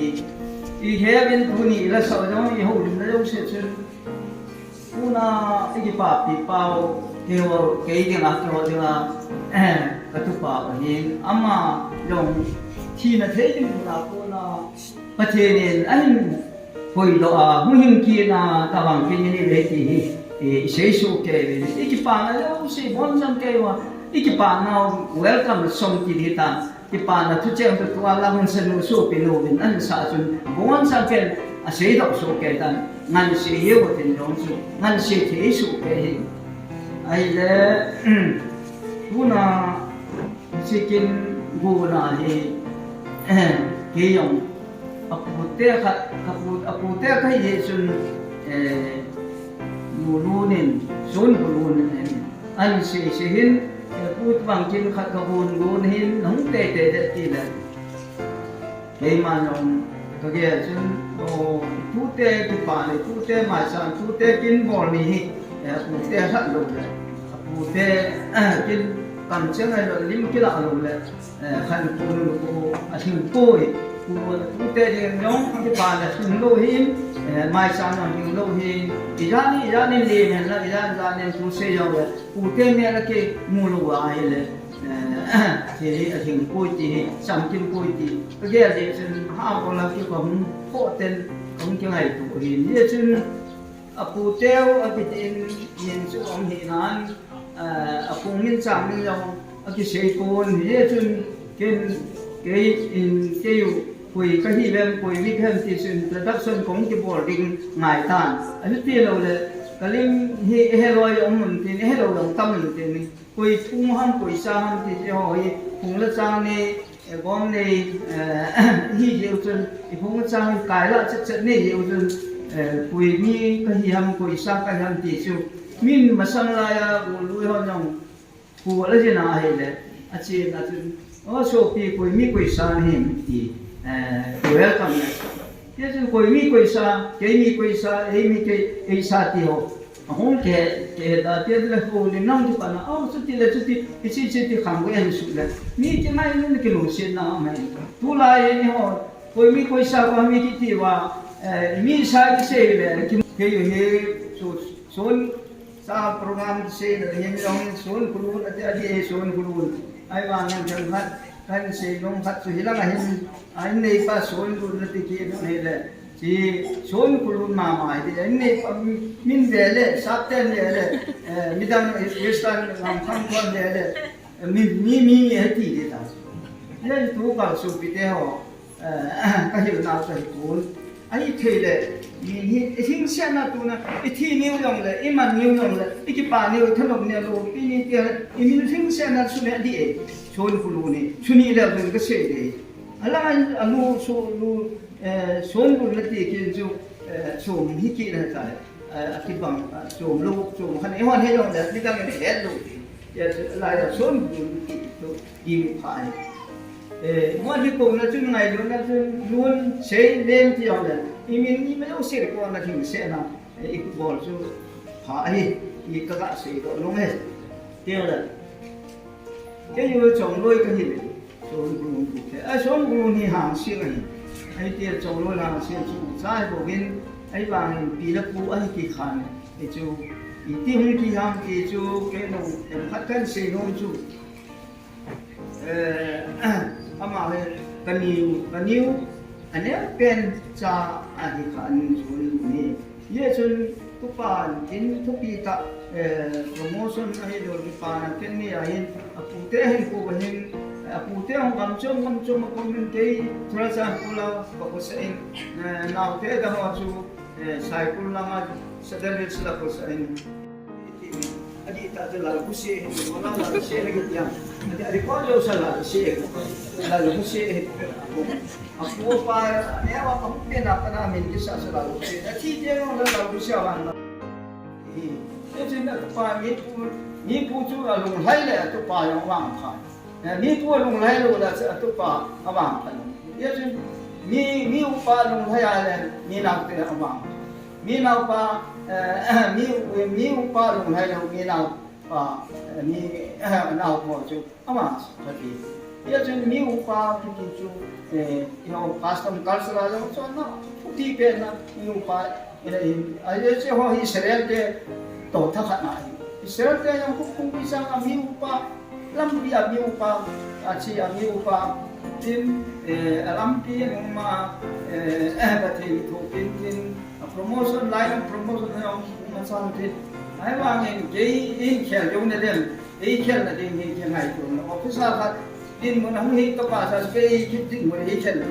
Ihet in tuni la sao jong, i houlimna jouse chun. Tuna, i kipapi pau, keiho, kei dinga, keiho dinga, eh, ka tupa ahin, ama jong, thina thei ding tuna, tuna, Pathen in ahin hoidoh a, hung hing kit na, tabang kei ni ve ti hi, i, i seisoh kei ve. I kipana jouse, bonchauva keiho, i kipana welcome song ti hi ta, kipana thucheng tu tua la hung sanu sopi nu vin an sa chun, bonchauva kei, aseidoh soh kei tan, ngansei hiu tin jong chu, ngansei thei soh kei hi. Ahile, tuna, Sikin guna hi, kei jong, apute khat, apu, apute khat hi chun, eh, lulun in, sun bulun in, an sei sei hin, eh, put bang kin khat ka gun gun hin, hung te te te ti le. Keiman jong kagel chun, o, tute kipa le, tute maisan, tute kin bol ni hi, eh, apute khat lou le, apute, eh, kin kam cheng ahilou, lim kila lou le, eh, khan pu nu pu ahing poi, pu, tute ding jong kipa le hing lou hin, eh, maisan jong hing lou hin, ijat ni, ijat ni lim hen la, ijat, ijat ni pu sei jong le, Pute mel a kimu lou ahile, eh, thil hi ahing poi ti hi, chamkim poi ti. Kagel jeh chun, ha, kola ki kahung phoh ten, kahung kingaito ahin. Hijeh chun, aputeu, akitin, min chu um hinan, eh, apu min chang min jong, akisei pon. Hijeh chun, ken, Kei in, kei u, koi kahi vem, koi mi kahem ti chu introduction kong kibol ding ngai tan. Ahi ti lou le, kalim hi ehe loi um un tin, ehe lou jong tam un tin. Koi phung ham, koi sa ham ti chu ho hi, phung le chang nei, eh, gom nei, eh, hi jeh u chun, i phung le chang hi kai la chet chet nei jeh u chun, eh, koi mi kahi ham, koi sa kahi ham ti chu. Min masang lai a, u lui ho jong, Pu la jin a ahile, achen a chun, "O sopi, koi mi koi sa nahim?" ti, eh, welcome le. Tia chun, "Koi mi koi sa, kei mi koi sa, ei mi kei, ei sa," ti ho. Ahung ke, ke da tia le ho le nang ti pa na, "O, chuti le chuti, hichi chi ti khang ko en su le." Mi ti ngai nun kilungset na mai. Tulai ni ho, koi mi koi sa ko mi kiti uva, eh, mi sa kisei le, ki, kei hi, so, son, Sa program kisei le hin jong hin son khulun ati, ati e son khulun. Ahivangin themkhat, kahin sei nom khat chu hilang a hin, a in neipa son khulun ati kit u hile. Chi son khulun mama hi ti, a in neipa min ve le, sapten ve le, eh, midang Western lam khang kon ve le, eh, mi, mi, mi, mi, eh, ti ti ta. Len tu kal sopite ho. Eh, kahil nau chu ahipon. Ahithei le, mi hi, i hingsetna tuna, i thi niu jong le, i man niu jong le, i kipa niu, i thanom niu, lopi ni tia le, i min hingsetna chu le di e. Son khulun ni, chuni le dun kasei de. Ala, alu, so, lu, eh, son lu na ti kin chu, eh, som hi kile tai. Eh, akibang, eh, chom lou, chom khat, eihon he jong le, midang in het lou. Tia chu, lai a son bun ki tu, ki mi pha e. Eh, mo hi ko na chun ngai lo na chun, nun sei len ti jong le. I min ni ma jong sei ko na thing se na. Eh, i bol chu pha hi, i ka ga sei lo nung he. Tia le. Kei u Chongloi kahi le. Son Khulun pu te. A, Son Khulun hi Hangsing ahi. Ahi tia Chongloi Hangsing chu chai bou hin, ahivangin pi le pu ahi kikhan. Hichu, iti hung kiham ti chu, kei nung, themkhat kahin sei nom chu. Eh, ama hi, kaniu, kaniu, aneo pen cha ahi khan Son Khulun hi. Hijeh chun tupan in thupi tah, eh, promotion ahilou le kipana ken ni ahin, apute hin pu hin, eh, apute hung gam chom, gam chom a kom in kei Churachandpur la ka khosa in, eh, naote dang ho chu, eh, Saikul langa Sadar Hills la khosa in. Adih tah chu Lalkhusia hi, Lalkhusia hi kiti a. Adih, adih ko jo sa Lalkhusia hi, Lalkhusia hi. Apu apa, ne apa kamu pena pana min kisa sa Lalkhusia. Athi je no Lalkhusia wan. Hi. Ejin atupa mi pu, mi pu chu alunglhai le atupa jong vangpha. Eh, mi pu alunglhai lou le, atupa avangpha lou. Hijeh chun, mi, mi upa alunglhai a le, mi naote avangpha. Mi naopa, eh, mi, mi upa alunglhai lou, mi naopa, eh, mi, eh, naopa chu, avangpha ti. Hijeh chun mi upa kiti chu, eh, you know, custom culture a jong chu na, thupi pen na, mi upa Ina in, a, ye che ho hi Israel te to tha khat na hi. Israel te jong kum kum pi sang a mi upa, lampi a mi upa, a chi a mi upa, tin, eh, a lampi nung ma, eh, Pathen thu tin tin, a promotion lai a promotion jong ma chang tin. Ahivangin kei in khel jong na dem, ei khel na ding hi kei ngaito na. Office a khat, dinmun a hung hi ka pa sa, kei kit dinmun hi khel.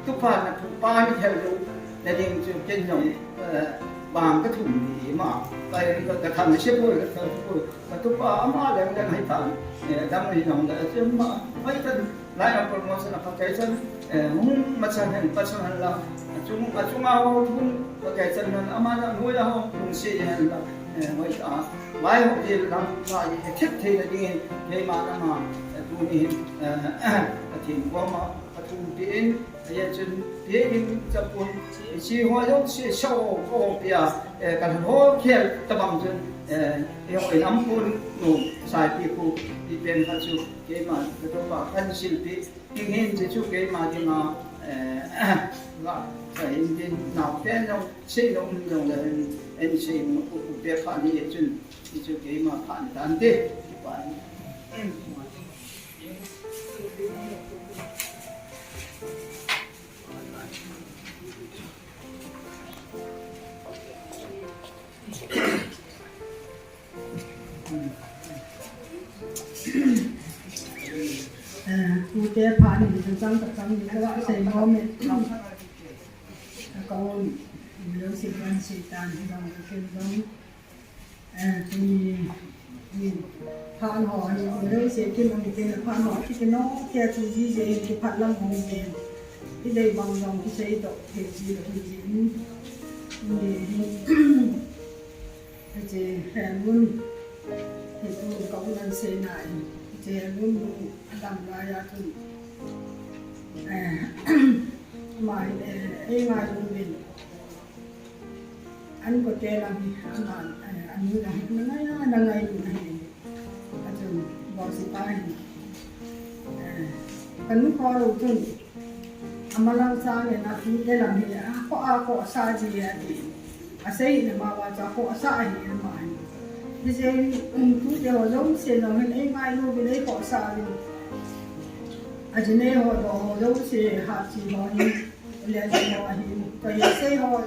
Tu pa na, tu pa ni khel jong. Na ding chu ken jong, eh, bang ka thum ni ma. Ka, ka, ka tham se poi, ka tham se poi. Ka tupa ama leng leng hai tham. Eh, dang ni jong le, chu ma, mai tan, lai a promotion a phakai chan, eh, hung ma chan hen, pa chan hen la. Achung, achung a ho thun, phakai chan hen, ama na nuai a ho, hung se hen la. Eh, mai ta, mai ho ti lam, ma, eh, thep thei na ding, eh, ma na ma, eh, tu ni, eh, a thim ko ma, a thum ti in, Hijeh chun, pia in chapun, hiche ho jouse sao, ho pia, eh, kalhon khel tabang chun, eh, eiho in ampun nom, saipi pu, ti pen khat chu, keima, katupa, kahin silpeh, hiche chu keima dinga, eh, la, sa in din, naopen jong, seinom jong le, in seinom, u, u, te pha ni chun, hichu keima pha ni tante, pa ni. Te pha ni chang chang ka chang ni ka la sei mo me. Ka un, lo si kan si tan hi dong ka ken dong. Eh, tuni, ni, phan ho, ni, ni, lo se kin, ni, kin, phan ho, ki, kin, no, ki, a, chu, ji, je, ki, phat lam, ho, ni, kin. Ki, dei, bang, bang, ki, sei, to, ki, ji, lo, ki, ji, ni, ni, ni, ki, je, he, mun, ki, tu, ka, un, an, se, na, ni, ki, je, mun, lu, a, dam, la, ya, tu. Eh, ma, eh, eh, ma, lu, bin. An ko te lam hi, an, an, eh, an ni lam hi, na ngai, na ngai, na hi. A chun, bo si pa hi. Eh, kan nu ko lo chun, a ma lam sa nge na pi te lam hi, a ko, a ko sa ji a ti. A sei na ma wa cha ko sa hi na ma hi. Ni se, um, tu te ho lo se lo hin, ei ngai lo bi le ko sa bi. A ji ne ho do ho lo se ha si ho ni. Le ji ho hi. Ko ye sei ho.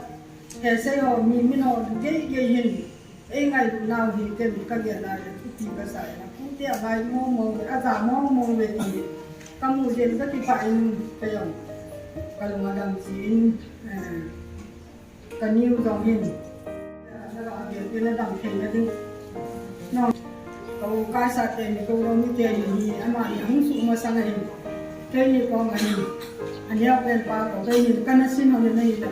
He sei ho, mi, mi no, gei, gei hin. Ei ngailut nau hi, ken ka gel lai le, thupi ka sa e. Pute a ngai mong mong ve, a ja mong mong ve ti. Ka mu jeng ka kipah in, ka jong. Ka lung a dam ji in, eh, ka niu jong hin. Na la a gel, na dam thei na ding. No. Ko ka sa te ni ko lo ni te ni hi, ama ni hung su ma sa na hi. Keini koma hin, a neo pen pa ko, keini kana sin ho na hi ta.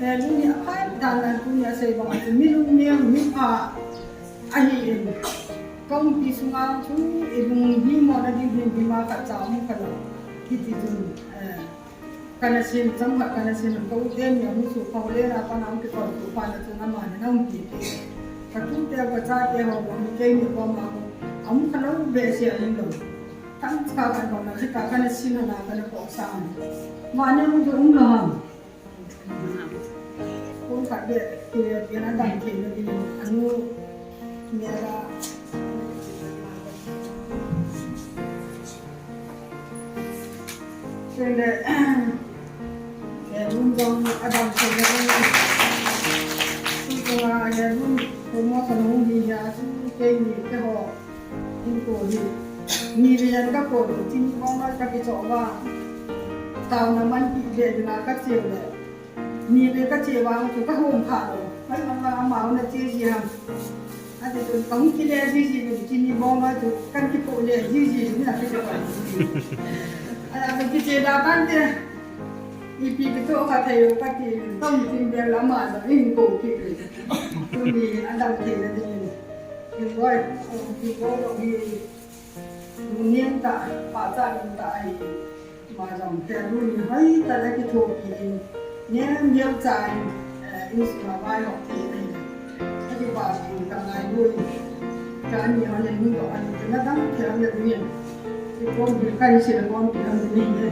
Te lu ni a phai dan nan tu ni a sei bang a chu mi lungniam, mi pha a hi in. Ka umpi sunga chu i lung hi mo na ding hin hi ma ka cha mu ka lo. Hiti chun, eh, kana sin, chang khat kana sin, ko te ni a mu su pha le na pa na umpi ko tu pa na chu na ma na umpi. Ka tu te ka cha te ho bang keini koma ko. A mu ka lo be se a in lo. Tang ka ka bang na ka kana sin na kana ko sa. Ma ne mu du um lo ham. Ko ka be ke ke na dang ke na di anu me la. Sende, eh, lun jong a dang ke na di. Su ko a ya lun ko mo ka nu di ya su ke ni ke ho. Hin ko hi. Ni ve yan ka ko, chini bong noi ka kichoh va. Taona man pi ve ding a ka che le. Ni ve ka che vang chu ka hom kha lo. Mai ma ma ma na che ji ham. A te tu ka hung kile ji ji ni chini bong noi chu kan kipoh le ji ji ni na ka che va. A la ka kiche da kan te. Ipi kitoh kha thei u kati, kaum tin bel ama jong in ko kit le. Tuni a dam thei na ding in. Kin boi, kin boi jong hi, lungnem tah, pachat um tah ahi. Ama jong kei lungnem hoi tah a kithopi in. Nem neo cha in, eh, insung a vaihop thei na in. Ka kipah in ka ngailu in. Ka ani hon in hung doh a, na dam thei a na ding in. Kikom hi ka ni sila kom ki dam ni e.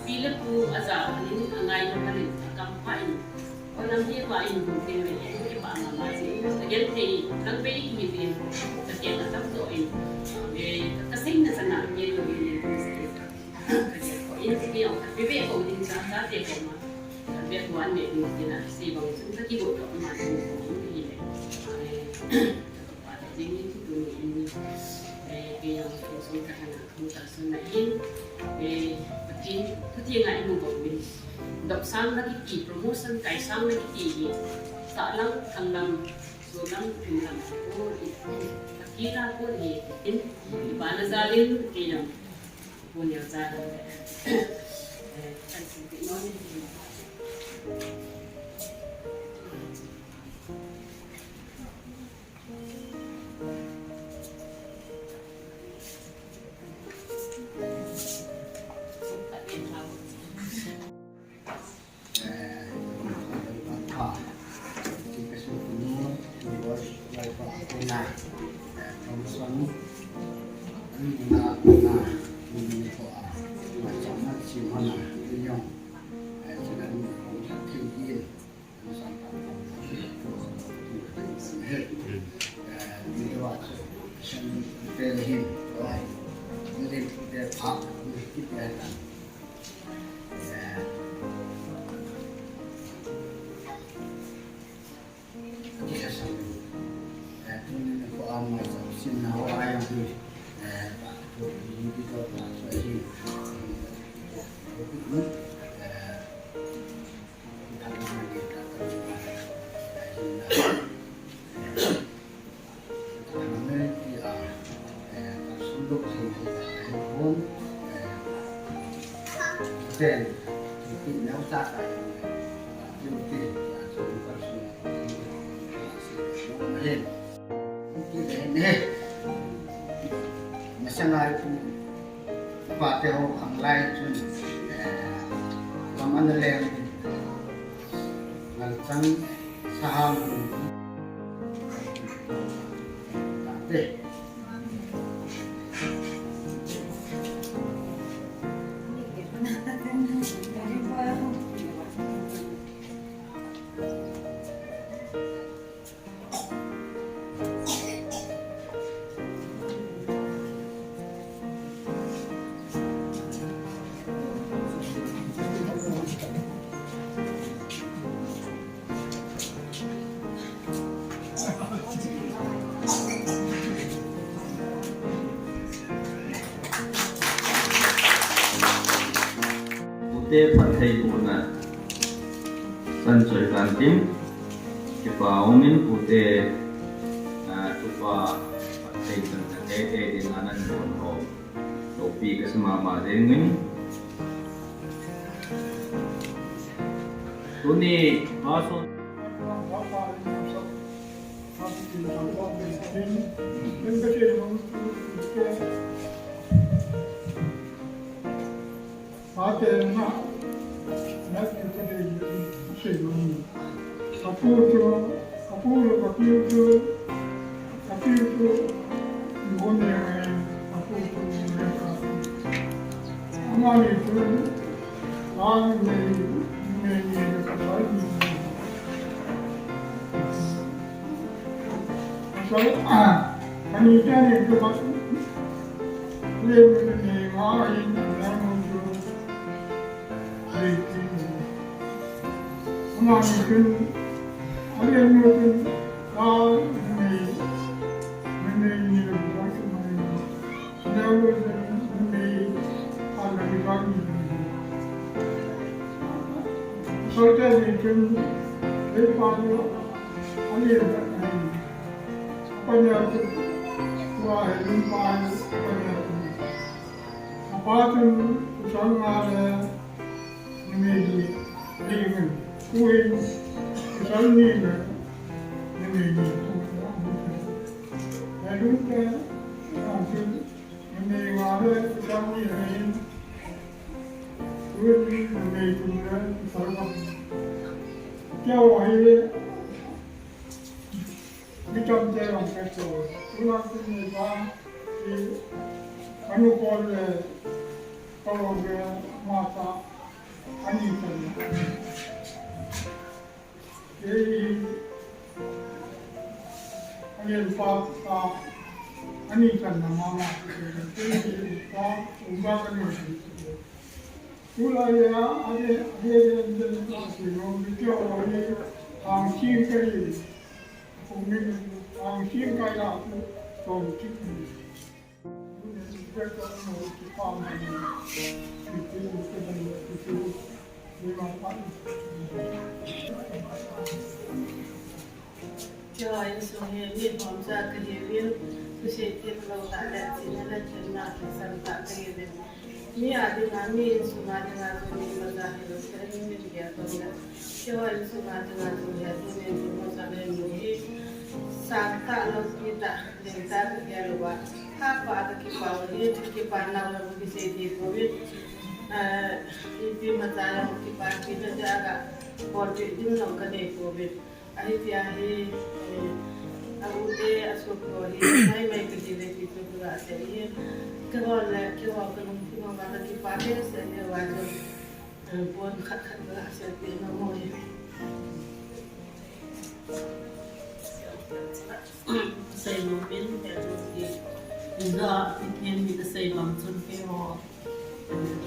Pi le pu a ja manin, a ngai lo manin, a kam pha in. Ko lam hi ma in bu tin le, ki ba ma ma si, a gel thei, nang be ki mi tin, ka ke na tam to in. Eh, ka, ka sing na sana, ye lo ye ye, ka ke ko in ti ki ong, ka be be ko in sa, sa te ko ma. Ka be ko an me ni ti na, si bang sun ka ki go to ma ni ko ni le. Eh, Ati ni tu ni, eh, ke yang tu sun ka hana, tu ta sun na in, eh, Pathen, Pathen ngai mu bang min. Dok sang na kiti, promotion kai sang na kiti hi. Sa lam, thang lam, so lam, thum lam, ko i, aki na ko ni, in, i ba na za lin, ke yang, ko ni za lin. Eh, kan sin ti no ni. Ina, eh, promotion, ani na, na, ni ko a, ma chama chi mana, ni yong, eh, chana ni ko a, ki yin, promotion ta, eh, ni wa, shan, pe hin, wa, ni pe pa, ni ki pe ta. Eh, Pen, ti nau sa ka, ti ti, ti a su ka su, ti a su ka su, ti ne, masang ai pu, pa te ho khang lai chun, eh, kaman leng, ngal chang, sahang, te. Pute phatthei bohna san choi tan tin, kipa umin pute, ah, tupa phatthei san ka te te din anan bon ho. Lopi ka sa mama jeng in. Tuni, aso. Ate na, na te te de, se no. Apu to, apu lo, apu to. Apitu, ngon yang, apitu, ngon yang. Amani tu, lang ni, ni, ni, ni, pasal ni. Pasal, ah, kami tadi tu, le, ni, ni, ma, ni, ni, ni, ni, Apa tu, pasal ngale, Numei ni, ni ngan, tuin, pasal ni ngan, numei ni, numei ni, pasal ni ngan, tuin, numei ni, pasal ni. Kya wahi, Mitam te long ke to, tuna tuni ba, i, anu ko le, ko le mata, ani te. I, ani pa, pa, ani te na mama, i, pa, uma ka ni. Tulai a, ade, ade, ade, ade, ade, ade, hang sing kai, hang sing kai la, tong sing. Keiho insung hi mi bom ja kahiuvin, thusei them lou tah le, chihna le themna kisam tah kahiuvin. Mi a dinga, mi insung a dinga jong mi macha hilou, ka in min gel tong le. Keiho insung a dinga jong hi, tunin promotion nei mu hi, sang tah lou, pi tah, leng tah kagel uva. Hahpa a kakipah u hi, kipana u jong kisei thei pouvin. Eh, ipi macha jong kipah pi tah tah a kabolpeh ding jong kanei pouvin. Ahi tia hi, eh, Aute, asuh ko hi, mai mai ka ji le ki tu la se hi. Ka ho le, ki ho ka lung ki ho ka ki pa de se ne wa jo. Bon khat khat la se ti na mo hi. Sei mo pin, pe tu ki. Inda, ki pin mi ka sei bang chun ki ho.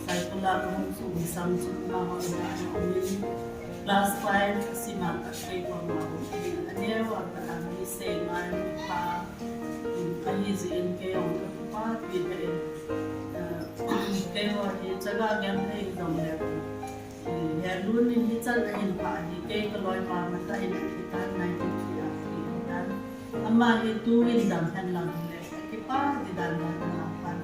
Cycle a ka hung suh, mi sam chun ma ho na, na, min class five, sima ka sei ko ma ho. Ane wa ka na mi sei ngai pa, ahi jeh in kei jong ka pa pi ka in. Kei ho hi chaga gam thei jong le. He lu ni hi chan a hin pa hi kei ka loi pa ma ta hin ki tan nai ki ki a ki tan. Ama hi tu in dam hen lang le. Kipa di dan dan na pan.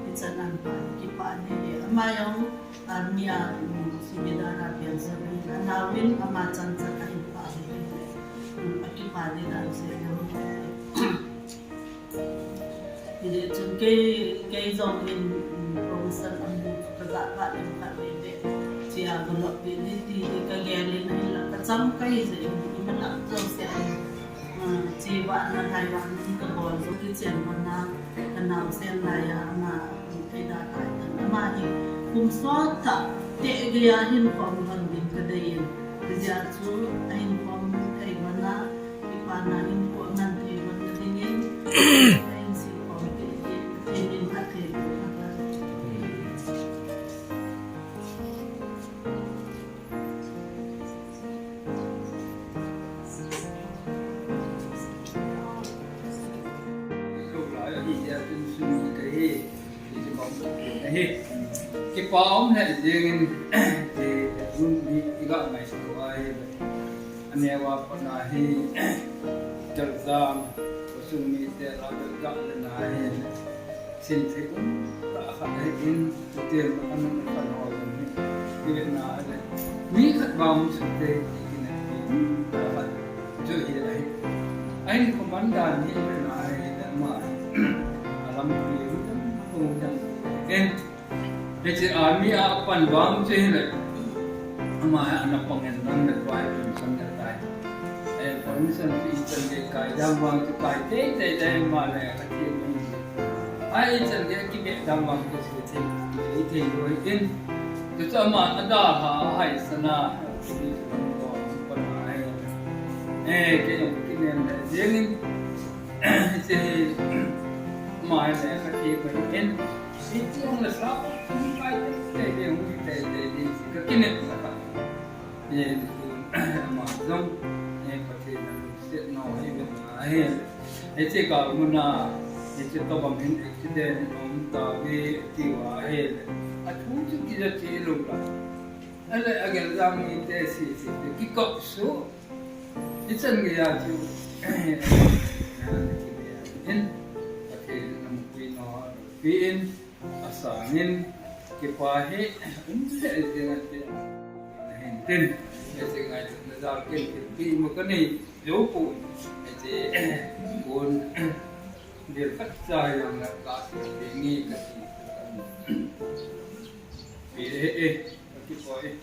Hi chan an pa kipa di le. Ama jong army a, um, subedar a pian sa ni. Ana win ama chan chan a hin pa di le. Um, a kipa di dan se le. Hijeh chun kei, kei jong in, um, promotion amu chu ka ja phat in phat veve. Chia ka lop pi ni ti ka gel in ahinla ka chang kai jeh in imalam jouse a in. Ah, che vahna, lhai vahna hi ka bol jong kichen vana ka naosen laiya ama thei da tai tan. Ama hi kum sot tah teh geiya hin khom lhon ding ka dei in. Hijeh chun ahin khom thei vana. Kipana hinkho aman thei lhon na dingin, ka insung kom te, te, te, min phat thei lhon na ka. Lo lai ahi, ya tun sung ni ka he. Kipa um le jing in, ti, ti, ti, i ga ngaito ahi. Aneo a pat na hi, Jalzam, khosung mite la ga le na hi. Sin thei um tah khat ahi in, ti, ti, ma kan na kan ho jong hi. Ti ve na le. Mi khat ba mu su te, ti, ti, na, ti, um tah khat. Chu hi ahi. Ahin commander ni ve na hi, ma. Alam pi, um, um, um. Hiche army a pan vang chu hile. Ama hi ana pang in lang le pai pension le tai. Eh, pension chu ichan gei kai dang vang chu kai tei tei tei ama le ka ti mai. Ai ichan gei kibe dang vang chu thei, thei, thei loi in. Chu chu ama ada ha hai sana. Chu chu ko pan ai. Eh, kei jong kinem le jing in. Hiche hi ama le ka ti mai in. Hiche hung la sa, hung kai te, te, te, hung te, te, te, ka kinem la ka. Ye, ama jong, ye, Pathen na lungset nau hi ve na hi. Hiche ka muna, hiche tobang hin accident um tauve, ti uva hi. Athu chu kija che lou la. Ale, agel jam mite si, si, si, kikop su. Ichan geiya chu, in, Pathen in amukpi nau, pi in, asang in, kipa hi, um, se, se, se, hin tin, se, se, ngai, na jal kin, kin, pi, ma ka nei, jo pu, se, kun, dir khat cha yang na ka, pi, ngi, ka, pi, eh, eh, kipa, eh.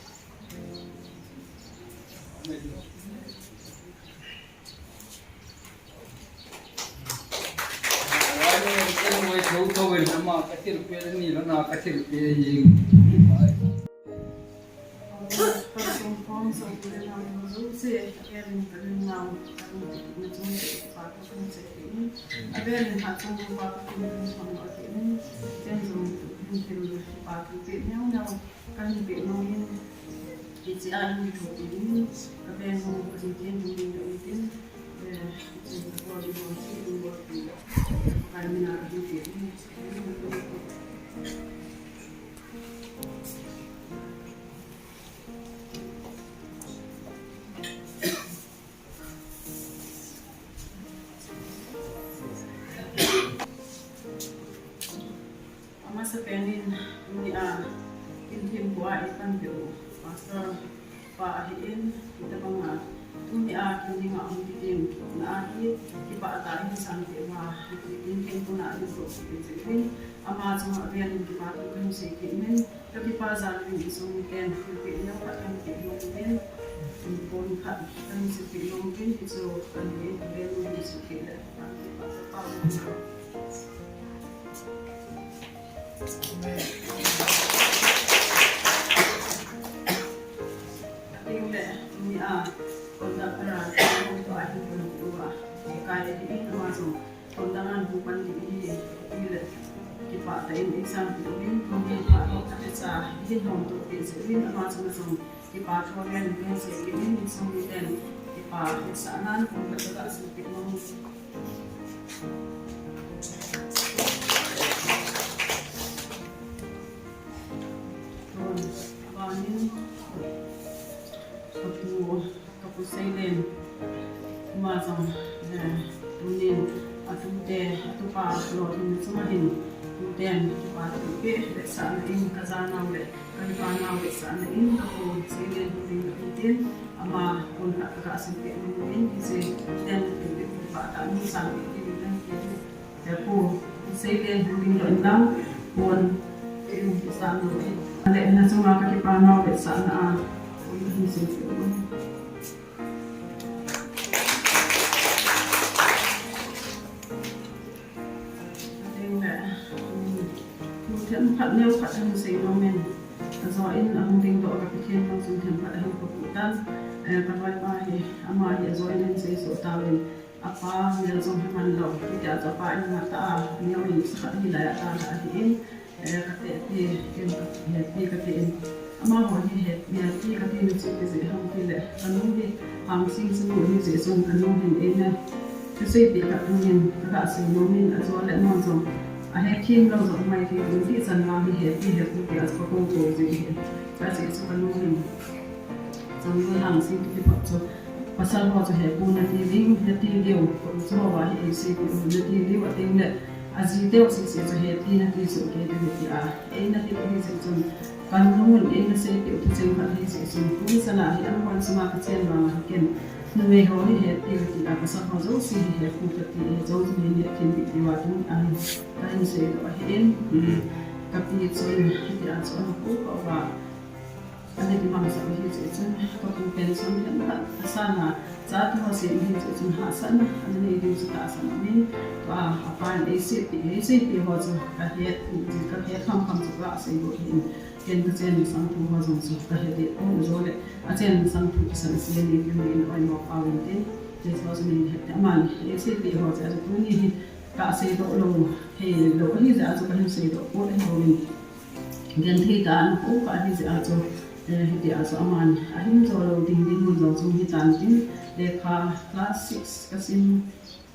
Kan pe nung in, hiche a hin thou in, ka veng hung ka hin chen hung ding ka in tin, eh, hiche ka bol in bol chi in bol in, ka min a ka hin chen in. Amasapen in, tuni a, kin thempu a i panpeh u, Pastor pa ahin, hitabang a, tuni a, kin dinga um kitim, na ahi, kipah tah in sangpeh uva, kin thempu na in so, kin se in, ama chunga avel in kipa thu kahin sei kit in, ka kipah jal in insung miten, thilpeh neo khat kahin peh nom in, Pon khat kahin seipeh nom uvin, hichu ani in, ven in seipeh le. Ating le, ni a, conductor a, tua hin pon tua, kai le hin ama jong. Tondangan bukan di ini, ile, kipah tah in exam pi uvin, tongi pa ho kate cha, hin hom to pi se uvin, ama chunga jong, kipah tho len, len se uvin, sum len, kipah, sa nan, kong kate cha, sum pi uvin. Ton, abanin, aku, Ka pu Seilen, ama jong, eh, tunin, atute, atupa, lolhinna chunga hin, tuten, kipa thu peh, vetsahna in, kajanau le, kakipanau vetsahna in, ka pu Seilen, hung ding le hung tin, ama, pon khat kaga sim peh nom uvin, hiche, tuten, tuten, kipa tah in, sang peh, tuten, tuten, He pu, Seilen hung ding lou in lang, pon, in, san lou in. Ale, na chunga kakipanau vetsahna a, pon, in, sin, sin, pon. Ding le, um, thu themkhat neo khat hin sei nom in. Ajo in ahung ding doh ka Pathen nang chun themkhat ahin kapu tan. Eh, ka loi pa hi, ama hi ajo in hin sei soh tauvin. Apa mel jong hi man lou, hitia chu apa in nga ta a, neo in sakhat hi lai a ta la ahi in, eh, ka teh pi, ken ka he pi ka ti in. Amaho hi he, he pi ka ti na chu ti jeh ham ti le, ka nu hi, Hangsing Sinu hi jeh chun ka nu hin eina, ka sei pi ka tung in, ka ga sei nom in, ajo le non jong, ahe thim lou jong mai ti, ti chan vang hi he pi he pu ti a chu ka ko ko jeh hi, ka jeh chu ka nu hin. Chang loi Hangsing ti pat chu. Pasal ho chu he pu nati ding, nati diu, kum chu ho a hi eisei pi u nati diu, ating le, aji teu sese chu he pi nati chu kei te ti a, eina ti hi jeh chun, kan nun eina sei pi u ti cheng khat hi jeh chun, kum sana hi an hon suma ka chen vang a ken, numei ho hi he pi ti a, pasal ho jouse hi he pu kati, he jouse hi he thin pi ti va tung a hi, ka hin sei lo a hi in, ka pi chun, hi ti a chu an pu ko va, Ani ti mang sa hi jeh chun, ka pu pension themkhat, asana, chate ho sem hi jeh chun hahsatna, ani nei diu chu tahsan aum in, tua, apa in eisei pi, eisei pi ho chu ka het, ka het kham kham chu ka sei got hin, ken ka chen masang thu ho jong chu ka het e, pu jo le, achen masang thu kisan sei ni pi ni in oimo pau in tin, ti chu chu nei het te aman, eisei pi ho chu achu tuni hi, ka sei doh lou, hei lou ahi jeh a chu ka hin sei doh got ahi bou in. Genthei tah a ana kou kha ahi jeh a chu, eh, hiti a chu aman ahin jo lou ding dinmun jong chu hitan tin, lekha class six ka sim,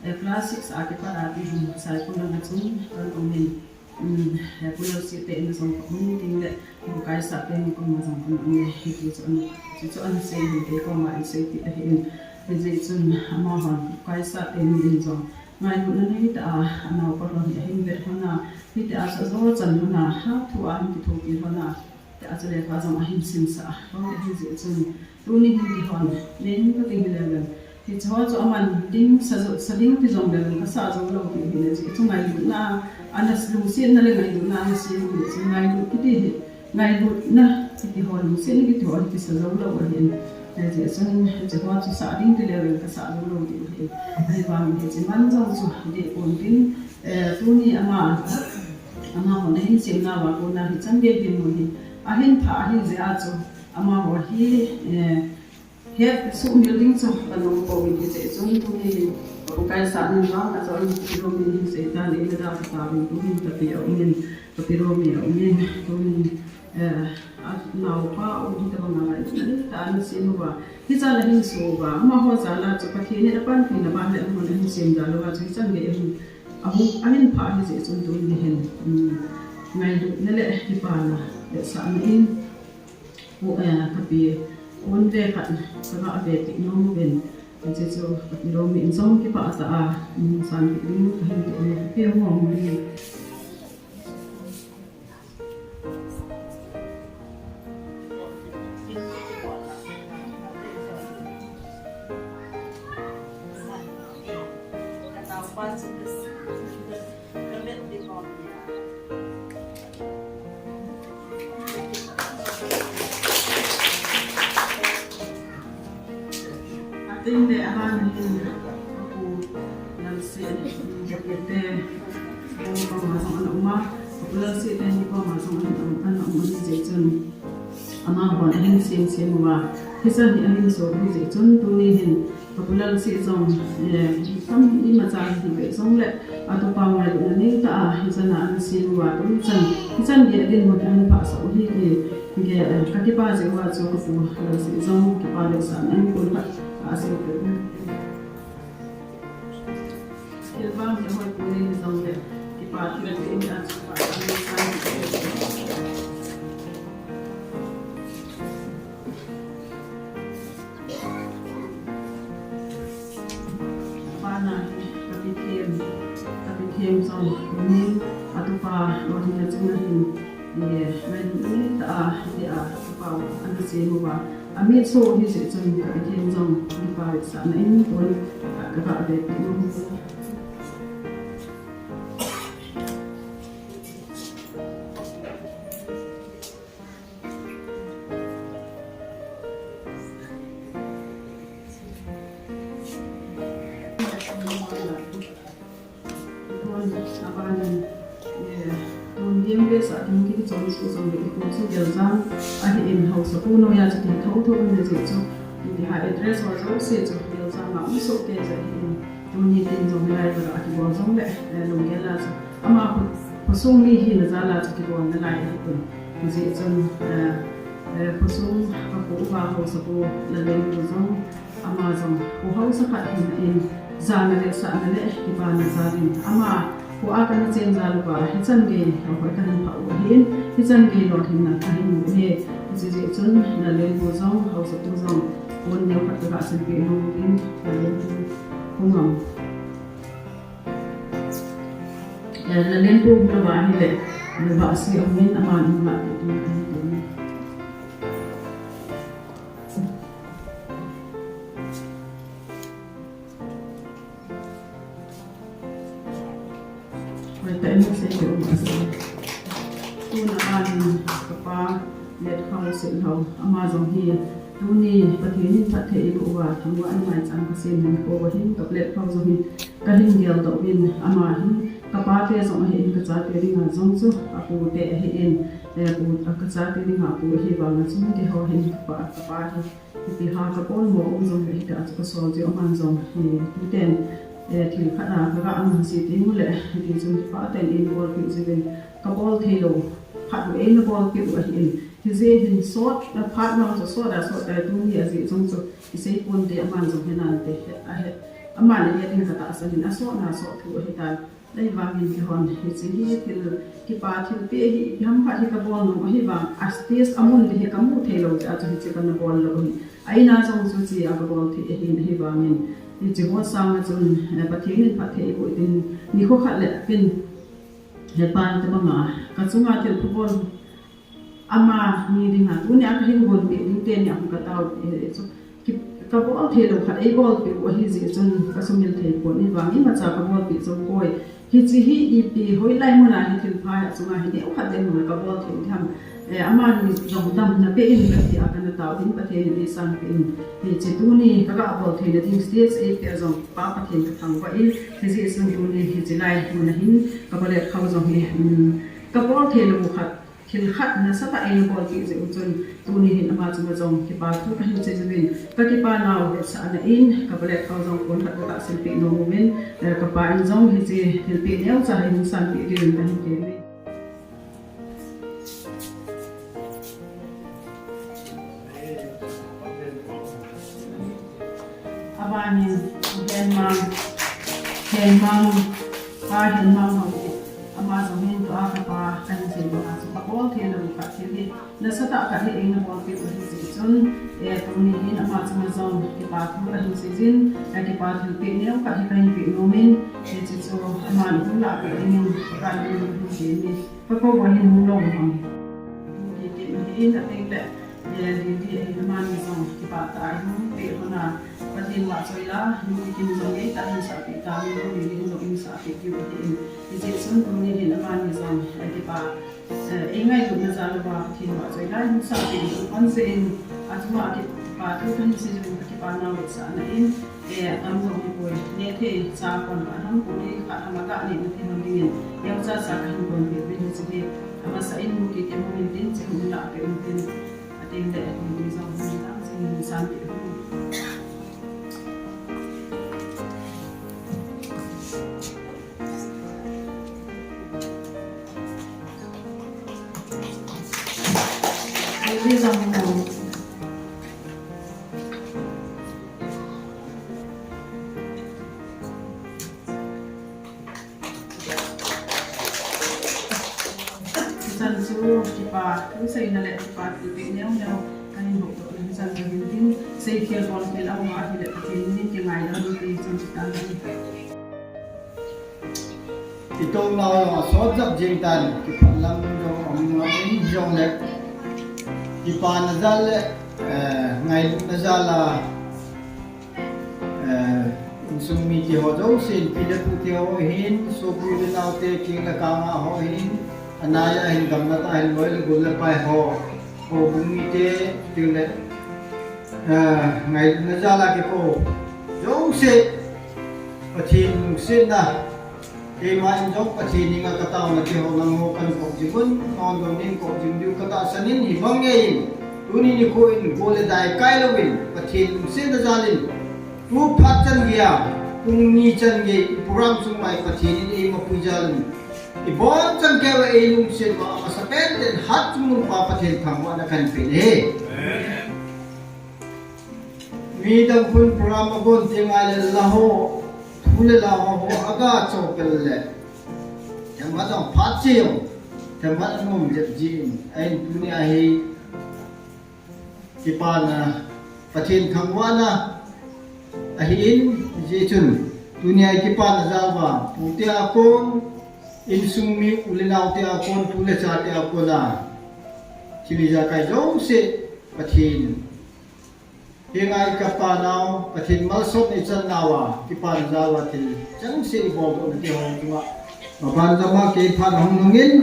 eh, class six a kipat a ti hin Saikul langa chun kan um in, um, eh, Pu Lalsete in jong ka um ding le, Pu Kaisate in koma jong kan um e, hiti chu an, chu chu an sei hin kei koma an sei ti ahi in, hijeh chun amahon Pu Kaisate in jong ngailutna nei tah a, anao pa lhon hi ahin vet lhon a, hiti a chu ajo chan lhon a, hatah a ahin kithopi lhon a, Ti a chu lekha jong ahin simsah a, hung ahi jeh chun, tuni hin kihon, nei hung ka ding hi leu leu. Hiche ho chu aman ding sa jo, sa ding ti jong leu leu, ka sa jou lou ding hi le jeh chun ngailutna, ana lungsetna le ngailutna ana sem u le chun ngailut kiti hi, ngailutna kiti ho, lungsetna kiti ho hi kisa jou lou ahin. Hijeh chun, hiche ho chu sa ding ti leu leu, ka sa jou lou ding hi. Ahivangin hiche man jong chu, dih pon tin, eh, tuni ama, Amahon ahin semnauva kona hichan gei dinmun hi ahin phah ahi jeh a chu, amaho hi, eh, het suhmil ding chu ka nom pouvin, hijeh chun tuni hin ka Pu Kaisate in vang ajo in Pi Romi hin seitan in eina da ka tauvin, tuhin ka pi aum in, ka Pi Romi aum in, tunin, eh, anaopa um hitobang a ngailutna nei tah a ana sem uva, hichan ahin so uva, amaho jal a chu Pathen in apanpina ban le amahon ahin sem jal uva chu hichan gei ahin Ahu, ahin phah ahi jeh chun tuni hin, um, ngailutna le kipana le sahna in, u, eh, ka pi, un ve khat ka ga ve peh nom uvin, hiche chu ka Pi Romi in jong kipah tah a, um, san peh ding ka hin ti in, ka pi hung hung ding. Inle aban hin, Pu Lalsih, Pu te, Pu koma jong ana um a, Pu Lalsih te ni koma jong ana um, ana um ahi jeh chun, amahon ahin sem sem uva, hichan hi ahin so ahi jeh chun, tuni hin, Pu Lalsih jong, eh, tam imacha hi ve jongle, atupa ngailutna neitah a, hichan a ana sem uva, tuni chan, hichan gei adinmun ahin phasah u hi, hi, Ge, eh, kakipa jeh uva chu ka Pu Lalsih jong kipa le sahna in kon khat asei peh. Thil vang hi hoi poi hijongle kipa thil peh in a chu pa. Abana hi ka Pathen, ka Pathen jong tunin atupa lolhinna chunga hin, eh, ngailutna neitah a, eh, atupa ana sem uva, amit so ahi jeh chun ka Pathen jong kipa vetsahna in kon ka, ka ga vepeh nom. Abanin, eh, tun D M V S a kin kichon chu jong le, ikho chu Geljang ahin, haosapu noiya chu kitho tho in le jeh chu, iti ha address ho jouse chu Geljang a um soh kei jeh ahin, tuni tin jong lai a kibol jong le, eh, lunggel a chu ama khu, khosung mi hina jal a chu kibol nalai ahi. Hijeh chun, eh, eh, khosung ka pu uva haosapu Lallenpu jong, ama jong kho haosa khat hina in, jana le sahna le kipana jal in, ama kho a kana cheng jal uva, hichan gei lolhing kahin phah u ahin, hichan gei lolhinna kahin mu ahi. Hijeh chun Lallenpu jong, haosapu jong, pon neo khat ka ga sempeh nom in, Lallenpu Khongam. Eh, Lallenpu hung lou va ahile, lou va si amin, aman hung la ti ti ti ti. Hoi ta in sei ti um asa. Tun aban ka pa Letkhao Sitlhou, ama jong hi tuni Pathen in phatthei eiboh uva, thangvah in maicham kasem hinkho uva hin ka Letkhao jong hi kahin geldoh uvin, ama hi ka pate jong ahin, ka chate dinga jong chu apu te ahin, eh, pu, ka chate dinga pu ahi vanga chun keiho hin ka pa, ka pa hi ipi ha ka bol mo um jongle hita chu ka sol jeh u, aman jong hi tuten, eh, thil khat a ka ga mang se teng ule, hiti chun kipa ten eibolpeh jiuvin, ka bol thei lou khat u eina bolpeh u ahin, hijeh hin sot, a phat nau chu sot a sot a tuni a jeh jong chu isei ponte, aman jong he nante, ahe, aman ahe ding ka tahsan in asot na sot thu ahitan. Ahivangin keihon hiche hi thil kipa thilpeh hi, ipi ham khat hi ka bol nom ahi vang, a stage a mun ding hi ka mu thei lou jeh a chu hiche kana bol lou ahi. A in a jong chu hiche a ka bol thei ahin, ahivangin hiche ho sanga chun, eh, Pathen in phatthei eiboh tin, nikho khat le kin, he pa te banga ka chunga thil phabol Ama ni dinga, tunia kahin gonpeh ding teni ahung ka taopeh ahi chu. Ki, ka bol thei lou khat eibolpeh u ahi jeh chun ka sumil thei pon, ahivang imacha ka bolpeh jou poi. Hiche hi ipi hoilai muna hi thilpha a chunga hi neo khat ding muna ka bol thei ding ham. Eh, amani jong damna pe in ka tia kana tao in Pathen in eisanpeh in. Hiche tuni ka ga bol theina ding stage eipeh jong Pa Pathen ka thangvah in. Hijeh chun tuni hiche lai muna hin ka Paletkhao jong hi, um, ka bol thei lou khat. Thil khat nasatah a eibolpeh jeh u chun, tuni hin ama chunga jong kipa thu kahin sei jeh uvin, ka kipa nau vetsahna in, ka Paletkhao jong kon khat ka sempeh nom uvin, eh, ka pa in jong hiche thilpeh neocha hi hung sanpeh dingin kahin temme. Abanin, Henmang, Henmang, Pa Henmang ho hi, ama jong hin tua ka pa kahin sei banga chu ka bol thei lou khat thil hi, nasatah khat hi eina bolpeh u ahi jeh chun, eh, tuni hin ama chunga jong kipa thu kahin sei jin, eh, kipa thilpeh neo khat hi kahin peh nom in, eh, hiche chu aman hung lahpeh dingin ka lungdon in, ka kou a hin hung lou ham. Hiti hin ateng le, eh, Lily ahin amani jong kipa tah a eihin peh lhon a, Pathen vahchoi la, nu kikim jong ngeitah in sahpeh ta, nu Lily in jong in sahpeh diu ahin. Hijeh chun tuni hin amani jong, eh, kipa, eh, eingailutna jal uva Pathen vahchoi la in sahpeh diu ahin, achunga kipa Pa thu kahin sei jing, ka kipa nau sa na in, eh, atam jong hi poi, ne thei cha kon ka ham, pu ne kha ham a ga ne na thei ham ding in, yang cha cha kahin kon pe pe ni chi hi, ama sa in mu ki ke mu min tin, chi mu la pe mu tin, a tin le, mu jong mu la, chi mu san pe mu. Chan chu kipa, thu seina le kipa thu pe neo neo, kahin houdoh na chan chu hin tin, sei khel bol khel a um a hile, Pathen in kingaidam ute chan chu tan. I tongnau jong asot jep jeng tan, kipah lam jong um ngai jong le, kipana jal le, eh, ngailutna jal a, eh, insung mite ho jouse, pi le pu te ho hin, sopi u le nao te, keng le kang a ho hin, anai a hin, gamla tah a hin, loi le gol le pai ho, houbung mite, keng le, eh, ngailutna jal a kikou jouse, Pathen lungsetna, keima in jong Pathen henga ka taona kihou nangho kahin kou jing un, nangho jong neina kou jing diu ka tahsan in, hibang ngei in, tuni nikho in go le dai kai louvin, Pathen lungsetna jal in, tu phat chan gei a, pung ni chan gei, i program sung uva Pathen in eima pui jal in, i bon chan gei uva ei lungset uva, amasapen in hatchungnung pa Pathen thangvahna kahin pe e. Amen. Mi dang khun program agon teng le la ho, thu le la ho, ho aga chopel le. Themkhat jong phat cheh jong, themkhat anom jep jin, ahin tuni a hi kipana, Pathen thangvahna ahin, hijeh chun tuni a kipana jal uva, pu te a kon, insung mi u le nao te a kon, tu le cha te a kon a, thil ijakai jouse Pathen henga i kapa nau, Pathen malsomna i chan nauva, kipana jal uva thil chengse i boldoh nau te ho chunga, maban jama kei phat ahung nung in,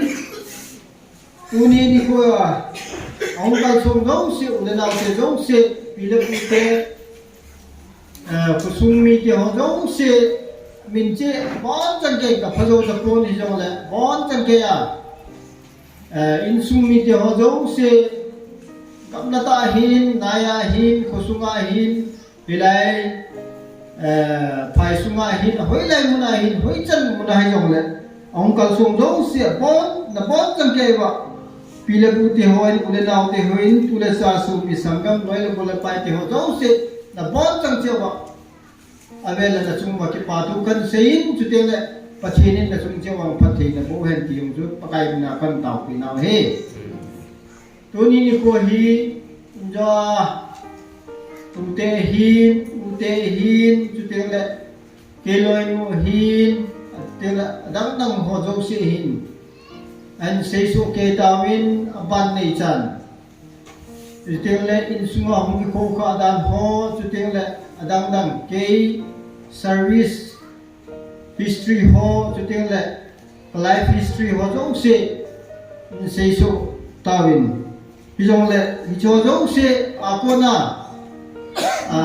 tuni nikho a, ahung kalsong jouse, u le nao te jouse, pi le pu te, eh, khosung mite ho jouse, min cheh, bon chan gei ka pha jou tapon hijongle, bon chan gei a, eh, insung mite ho jouse, gamla tah a hin, nai a hin, khosung a hin, hilai, eh, phai sung a hin, hoilai mun a hin, hoichan mun a hijongle, ahung kalsong jouse, abon, nabon chan gei uva, pi le pu te hon, u le nao te hon, tu le cha, sopi sanggam, loi le gol le pai te ho jouse, nabon chan gei uva, avel a nachung uva kipa thu kahin sei in, chuteng le Pathen in nachung cheh uva phatthei naboh hen ti jong chu Pakai mina kahin taopi nau ahi. Tuni nikho hi, injo a, tute hin, ute hin, chuteng le keiloinu hin, chuteng le adang dang ho jouse hin, ahin seisoh kei tauvin, aban nei chan. Chuteng le insunga hung kikhoukhah dan ho, chuteng le adang dang kei service history ho, chuteng le life history ho jouse in seisoh tauvin. Hijongle hiche ho jouse a kona, a,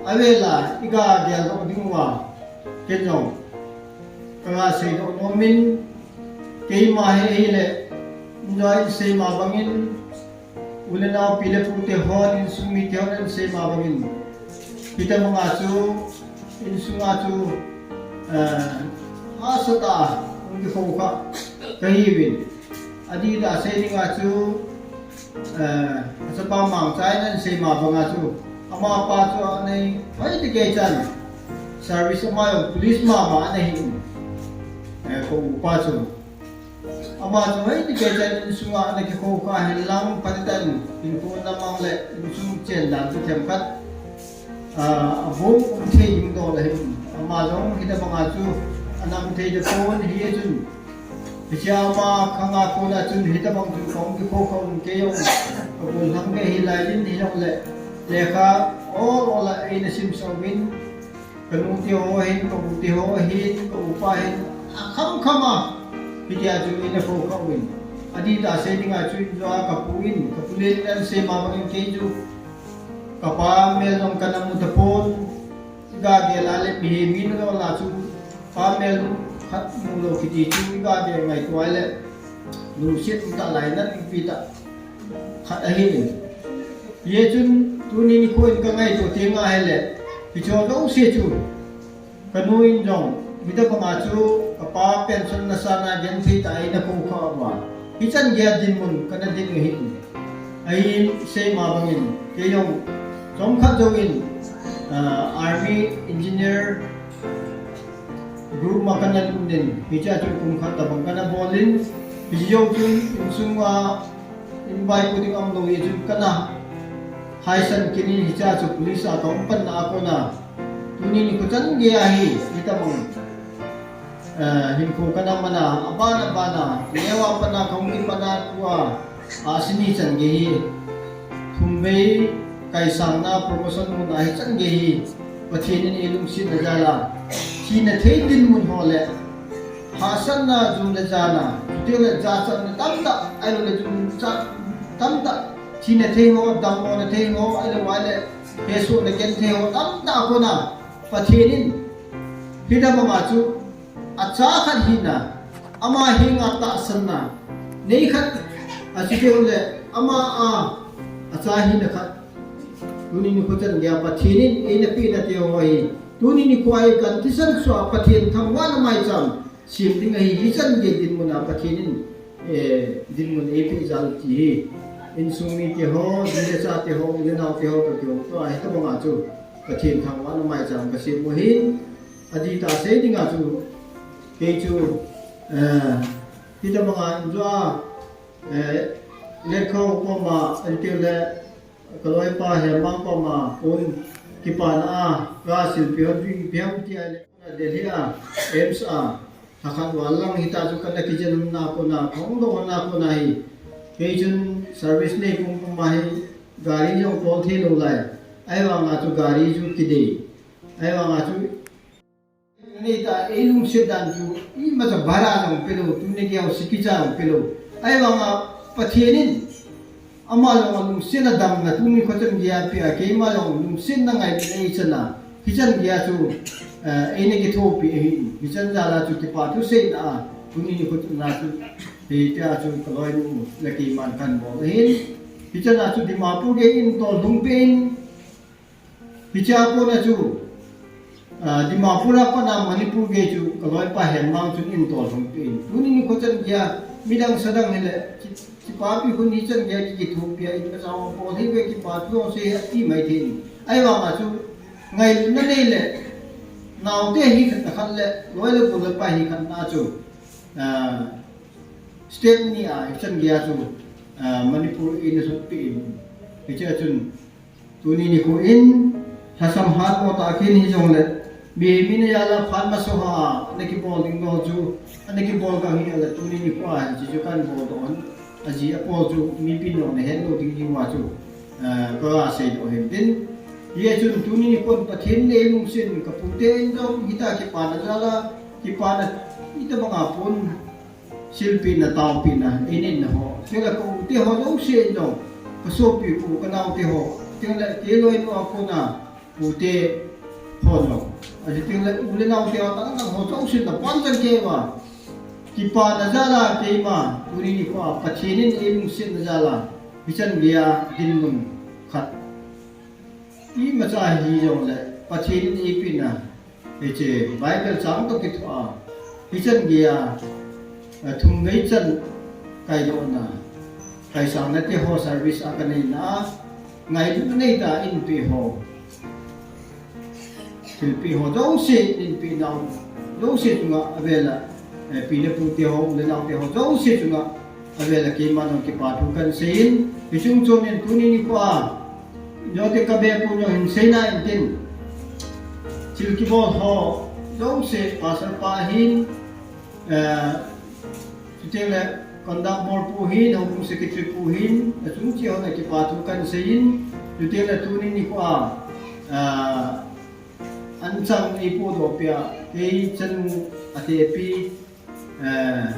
avel a iga geldoh ding uva ken jong kaga seidoh nom in, keima hi ahile, injo a in sei ma bangin, u le nao pi le pu te hon, insung mite hon in sei ma bangin, hitobang a chu, insunga chu, eh, hahsatah a hung kikhoukhah kahiuvin. Adih tah a sei dinga chu, eh, achapa Mangcha in ahin sei ma banga chu, amapa chu anei hoi ti kei chan, service ama jong police mama ana hi in, eh, ka upa chu. Ama chu hoi ti kei chan insunga ana kikhoukhah hen lang, phatah in hinkho na mang le insung chen dan chu themkhat, ah, abong um thei ding dol ahi. Ama jong hitobang a chu ana um thei tapon, hijeh chun hiche ama khang a kona chun hitobang chun kahung kikhoukhah un, kei jong ka gollhang kei hilai in, hijongle lekha ol ol a eina simsah uvin, ka nu te ho hin, ka u te ho hin, ka upa hin, akham kham a hitia chu eina khoukhah uvin. Adih tah a sei dinga chu injo a ka pu in, ka pu Len in ahin sei ma bangin kei chu Kapa mel jong kana mu tapon, iga gel a le mihem in lol a chu, pa mel khat mu lou kiti chu iga gel ngaito a le, lungset tah lai nan ipi tah khat ahi. Hijeh chun tuni nikho in ka ngaito teng ahile, hiche jouse chu, kanu in jong, hitabanga chu, kapa pension nasan a genthei tah a eina kou kha uva, hichan geiya dinmun kana din u ahi. Ahin seima bangin, kei jong, chomkhat jouvin, ah, Army Engineer group ma kana lut in, hichea chu kum khat tabang kana bol in, hiche jou chun, insunga, invite pu ding aum lou jeh chun kana haisan kit in, hichea chu police a kaum panna a kona, tuni nikho chan geiya hi, hitabang, eh, hinkho kana man a, aban aban a, neo a pat a kahung kipan a tua, ahsi ni chan gei hi, thumvei kaisangna promotion mun a hichan gei hi, Pathen in eilungsetna jal a, thina thei dinmun ho le, hahsatna jum le jana, chuteng le jachatna tamtah, ahilou le jumchat tamtah, thina thei ho, damlona thei ho, ahilou le, hesohna genthei ho tamtah a kona, Pathen in, hitabanga chu, acha khat hina, ama henga tahsanna nei khat, achuteng le, ama a, acha hina khat, tuni nikho chan geiya Pathen in eina pehna teho hi, tuni nikho a hi kan thisan sua Pathen thangvahna maicham sem ding ahi, hichan gei dinmun a Pathen in, eh, dinmun eipeh jal ti hi, insung mite ho, ji le chate ho, u le naote ho, kati ho, tua hitabanga chu Pathen thangvahna maicham kasem u ahin, aditah sei dinga chu, kei chu, eh, hitabanga injo a, eh, Letkhao koma, ahiteng le, kaloipa Hemmang koma, pon kipana a, kasilpi hon, ipi ham ti ahile, Delhi a, AIIMS a, lhakhat val lang hita chu kana kijen na kona, kahung doh na kona hi, kei chun service nei pum pum ahi, gari jong tol thei lou lai, ahivanga chu gari chu kidei, ahivanga chu Nei ta, eilungset dan chu, imacha bhara jong pelou, tuni geiya sikhi cha jong pelou. Ahivanga Pathen in, ama jong alungsetna damna tuni nikho chan geiya peh a, keima jong lungsetna ngai eichan a, hichan geiya chu, eh, eina kithopi ahi, hichan jal a chu kipa thu seina a, tuni nikho chan a chu, hitia chu kaloinu le keiman kan bol ahin, hichan a chu Dimapur gei in tol lhung peh in, Hichea kona chu, ah, Dimapur a pat a Manipur gei chu kaloipa Hemmang chun eintol lhung peh in. Tuni nikho chan geiya midang sadang hile, ki, kipapi hun hichan geiya ki, kithopi a, imacha bol hih uve kipa thu sei ati mai thei in. Ahivanga chu, ngailutna nei le, naote hi khat na khat le, loi le gol le pa hi khat na chu, ah, state ni a, hichan geiya chu, ah, Manipur eina sut peh in. Hichea chun, Tuni nikho in, lhasam hat mo ta khin hijongle, mihem in ajal a phat masa hoa, ana kibol ding bol chu, ana kibol kang hi ale tuni nikho a, hiche chu kan bol doh hon, aji apol chu, mipi in jong nahet lou ding diu a chu, eh, ka seidoh hin tin. Hijeh chun tuni nikhon Pathen in eilungset in, ka pute in jong, hita kipana jal a, kipana, hitabanga pon, silpehna, taopehna, einenna ho. Chule ka u te ho jouse in jong, ka sopi u, ka nao te ho. Chule kei loi nu a kona u te ho jong. Ahi chule u le nao te ho, tang tang ho jouse in na pon chan kei uva. Kipana jal a keima, tuni nikho a, Pathen in eilungsetna jal a. Hichan geiya dinmun khat. Imacha hijongle, Pathen in eipehna, hiche Bible chang toh kithoa, hichan geiya, a, thumvei chan kaidohna, kaisangna te ho service a kaneina, ngailutna neitah a eipeh ho. Thilpeh ho jouse, eipeh nau jouse chunga avela, eh, pi le pu te ho, u le nao te ho jouse chunga, Avela keiman jong kipa thu kahin seiyin, hiche chungchon in tuni nikho a, jouse kabe pu jong hin seina in tin. Thil kibol ho, jouse pastor pa hin, eh, chuteng le conduct board pu hin, houbung secretary pu hin, achung cheh hon a kipa thu kahin seiyin, chuteng le tuni nikho a, eh, anchang eipodoh peh a, kei chanu atepi, Eh,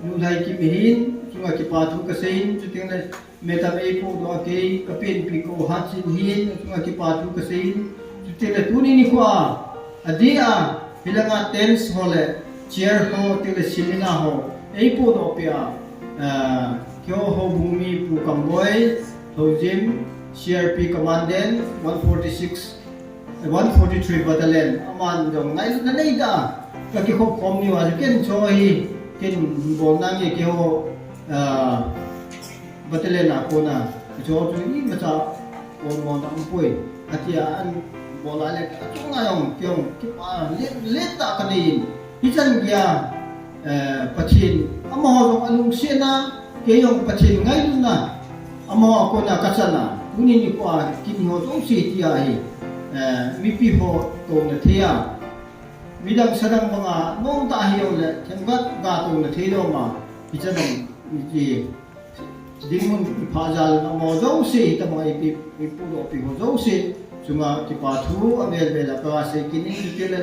Nu Lhaikim hin, Chunga kipa thu kaseiyin, chuteng le Madam eipohdoh a kei kapenpi kahin, achunga kipa thu kaseiyin, chuteng le tuni nikho a, adeh a, hilanga tents ho le chair ho, chuteng le seminar ho eipohdoh peh a, ah, keiho houbung mi Pu Kamboi, Lhoujim, C R P Commandant, one forty-six, one forty-three Battalion, aman jong ngailutna neitah a kakikhop khom uva, ken chu hi, ken bolna nge keiho, ah, Battalion a kona, chu chu imacha olmona umpoi, atia ahin bol a le, achunga jong kei jong kipa let, let tah kaneiyin, hichan geiya, eh, Pathen, amaho jong alungsetna, kei jong Pathen ngailutna, amaho a kona kachana, tuni nikho a kin ho jouse tia hi, eh, mipi ho touna thei a, midang sadang banga nomtah hijongle, themkhat ga touna thei doma, hichan jong, iti, dinmun ipha jal in amaho jouse, hitobang a eipi, eipohdohpi ho jouse chunga kipa thu avel vel a kasei kit in, chuteng le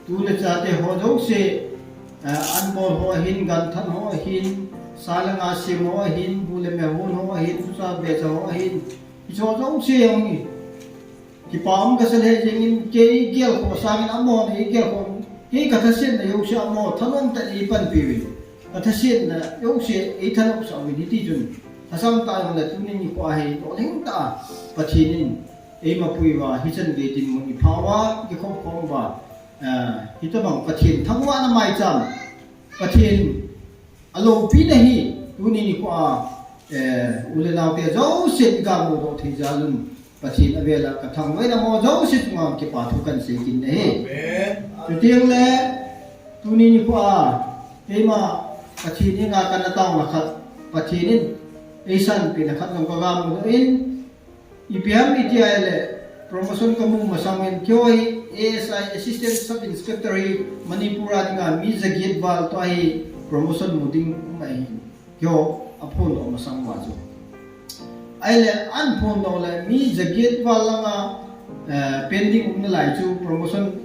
tu le chate ho jouse, eh, anbol ho ahin, ganthan ho ahin, sa le nga sem ho ahin, bu le me hon ho ahin, tucha becha ho ahin, hicheho jouse jong hi kipa um kasa lheh jengin, kei gelkhoh sangin amahon eigelkhoh, kei kathasetna jouse amaho thanom tah in eipanpi uvin, kathasetna jouse eithanom sah uvin, hiti chun lhasam tah jongle tuni nikho a hi lolhing tah a Pathen in eimapui uva, hichan gei dinmun ipha uva, kikhop khom uva, eh, hitobang Pathen thangvahna maicham, Pathen aloupina hi tuni nikho a, eh, u le naote jousen iga mudoh thei jal un, Pathen avel a kathangvah in amaho jouse chunga kipa thu kahin sei kit in ahi. Amen. Chuteng le tuni nikho a keima Pathen henga kana taona khat, Pathen in eisanpehna khat jong kaga mudoh in, ipi ham iti ahile, promotion kamu masang in, keiho hi A S I, Assistant Sub Inspector hi Manipur a dinga mi jaget val tua hi promotion mu ding um ahi. Keiho aphondoh masang uva chu. Ahile ahin phondoh le mi jaget val langa, eh, pending um nalai chu promotion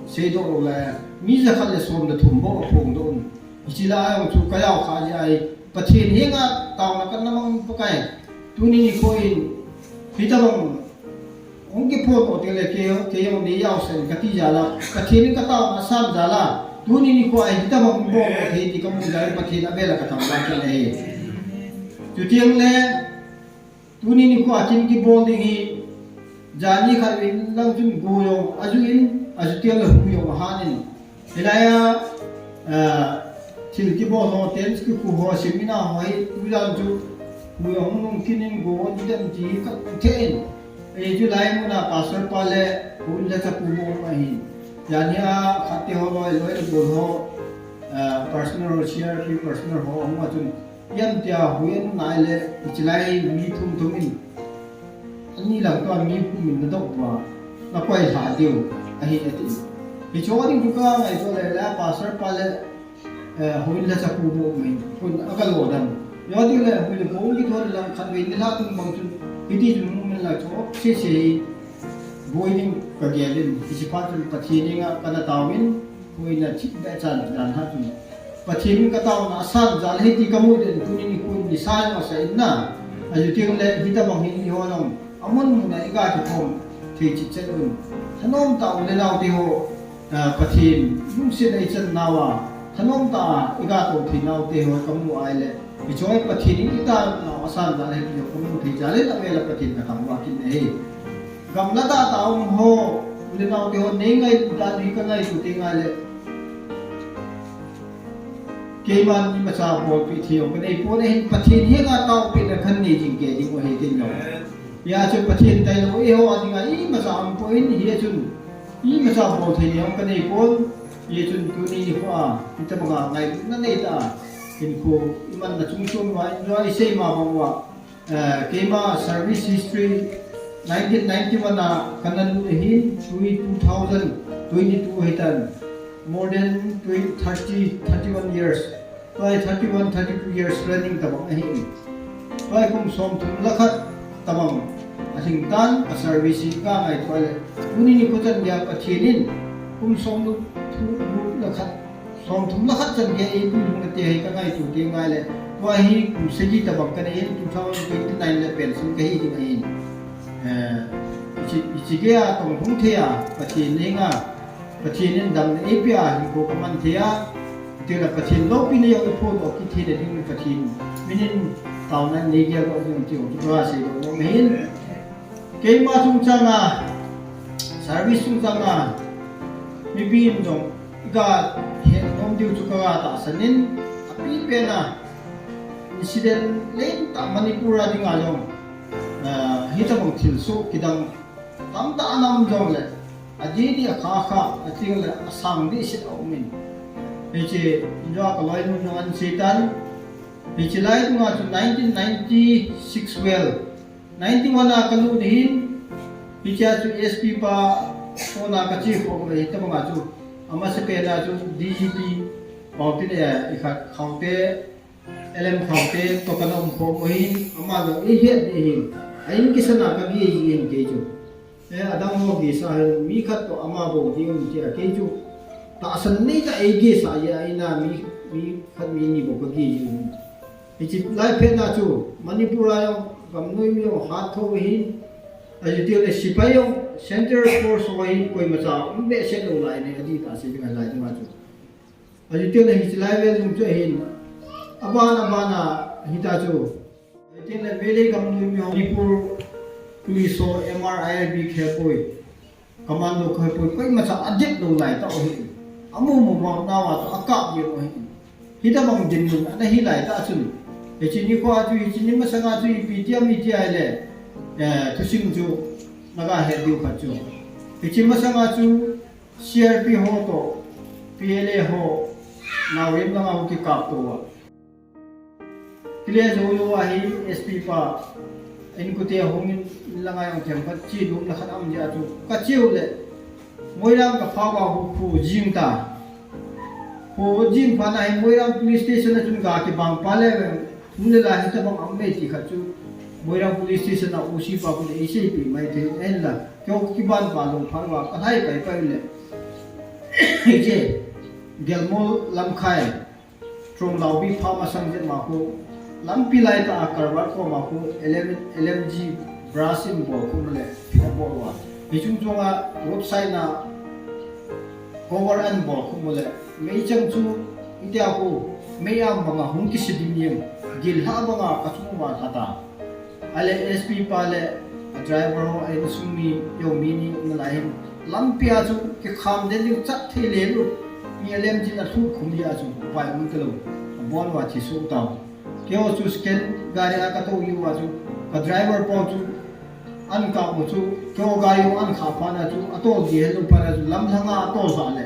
seidoh lou lai a, mi jakhat le som le thum bou aphondoh un. Hiche lai a jong chu kajao kha jeh a hi, Pathen henga taona kana mang Pakai, tuni nikho in hitobang hung kiphondoh teng le kei, kei jong neijaosah in kati jal a, Pathen in kataona asan jal a, tuni nikho a hitobang boldoh thei ti kamu jal in Pathen avel a kathangvah kit in ahi. Chuteng le tuni nikho a kin kibol ding hi, jani khat vei lang chun go jong aju in, ajuteng le hu jong ahan in, hilai a, ah, thil kibol ho, tents kikhu ho, seminar ho hi, tujan chu, hu jong nung kin in go didem ti kathei in. Hichu lai muna pastor pa le houin lhacha pu bou ahin. Jani a khatte ho loi, loi le gol ho, ah, personnel ho, C R P personnel ho ahung a chun, ipi ham tia hu in nai le, hiche lai mi thum thum in, ani lang tua mi thum in nadoh uva, nakoi lha diu ahi ati. Hiche ding chu kangaito le, la pastor pa le, eh, houin lhacha pu bou mai, khun aga lo dam. Jodi le, houin le bou kithol lang khatvei nilhah tum bang chun, hiti chun mu min la chu, se se hi, boi ding kagel in, hiche phat chun Pathen henga kana taovin, houin a thip beh chan dan ha chun. Pathen in kataona asan jal ahi ti kamu den, tuni nikho in nisa jong asa in na. Ajuteng le, hitobang hin eiho jong, amun mun a iga kikhom thei cheh cheh un. Thanom tah u le nao teho, ah, Pathen lungset a ichan nauva, thanom tah a iga tou thei nau teho kamu a ahile, hiche hi Pathen in itaona asan jal ahi ti ho kamu thei jal in avel a Pathen kathangvah kit in ahi. Gamla tah tah a um ho, u le nao teho, nei ngaidan hi kangaito teng ahile, keiman imacha bolpeh thei jong kanei pon, ahin Pathen henga taopehna kahin nei jing kei ding u ahi tin jong. Hijeh chun Pathen tailou eiho a dinga imacha um poi, hijeh chun imacha bol thei jong kanei pon, hijeh chun tuni nikho a, hitobanga ngailutna neitah a, hinkho imanna chungchon uva, enjoy isei ma bang uva, eh, keima service history nineteen ninety-one a kana lut ahin, tui two thousand twenty-two ahitan, more than twenty, thirty, thirty-one years. Tua hi thirty-one, thirty-two years running tabang ahi. Tua hi kum somthum le khat tabang alhing tan, ka service hi kangaito le. Tuni nikho chan geiya Pathen in kum somthum le khat Somthum le khat chan gei eipui lhung nate hi kangaito teng le, tua hi kum sagi tabang kanei in, two thousand twenty-nine le pension kahi ding ahin. Eh, hiche, hiche geiya tong hung thei a, Pathen henga, Pathen in damna eipeh a, hinkho kaman thei a, chule Pathen loupina jong iphodoh kit thei le ding Pathen min in taona nei geldoh ding ti jong chu kaseidoh nom ahin. Keima chungchang a, service chungchang a, mipi in jong iga het nom diu chu kaga tahsan in, apipen a incident lentah Manipur a dinga jong, ah, hitobang thilsoh kidang tamtah ana um jongle, adih dih akha kha, ating le asang dih set aumin. Hiche, injo a kaloinu jong ahin seitan, hiche lai dunga chu nineteen ninety-six well, ninety-one a kalut ahin, hichea chu S P pa phone a kache khom le, hitobanga chu, amasapen a chu D G P Paotin, eh, ikhat Khaute, L M Khaute toh kana um khom u ahin, ama jong eihet ding ahin, a in kisan a kagel jin kei chu. Eh, adang ho geisah hin mi khat toh ama bou ding um tia kei chu. Tahsan neitah eigelsah jeh a ina mi, mi khat mi ni bou kagel jin. Hiche lai phat na chu, Manipur a jong, gamnoi mi jong hat tho ahin, achuti le sepai jong, Central Force ho hi koimacha um behseh lou lai nei, adih tah sei ding ahi lai ding a chu. Achuti le hiche lai vel jong chu ahin, aban, aban a hita chu. Achuti le Meitei gamnoi mi ho, Manipur Police ho, M R I R B khelpoi. Commando khelpoi, koimacha adep lou lai tah u ahi. Amu mu vang nau a chu akap jeng u ahi. Hitobang dinmun ana hi lai tah chun, hiche nikho a chu, hiche ni masang a chu ipi ti ham iti ahile, eh, thusim chu naga het diu khat chu, hiche masang a chu C R P ho toh P L A ho naorem langa hung kikap tou a. Kile jou jou a hi S P pa, inkote hung in, in langa jong themkhat che nomna khat aum jeh a chu, kache u le, Moirang kaphah uva hu, hu jing ta. Hu jing phat na hi Moirang Police Station a chun ga kibang pa le, hu le la hitobang aum e ti khat chu, Moirang Police Station a O C pa khu le eiseipeh mai thei, ahinla, keiho kakiban pa lou phat uva, kalhai pai pai le. Hiche, Gelmol lamkhai, Tronglaobi pha masang jep ma khu, lampi lai tah a Karwar koma khu, L M, L M G brush in bol khum le, phit abol uva. Hiche chung chunga roadside na cover ahin bol khum le, meichang chu, itia khu, mei am banga hung kise dim jeng, gil lha banga kachung uva lha ta. Ahile S P pa le a driver ho, a insung mi, jong mi ni um nalai hin, lampi a chu kikham den ding chat thei lel u, P L M chin athut khum jeh a chu upai um talou, abon uva thi soh tau. Keiho chu second gari a katou jeh uva chu, ka driver pa chu ahin kap u chu, keiho gari jong ahin kha phat na chu, atol ding helou phat na chu, lamlhang a atol lhah le,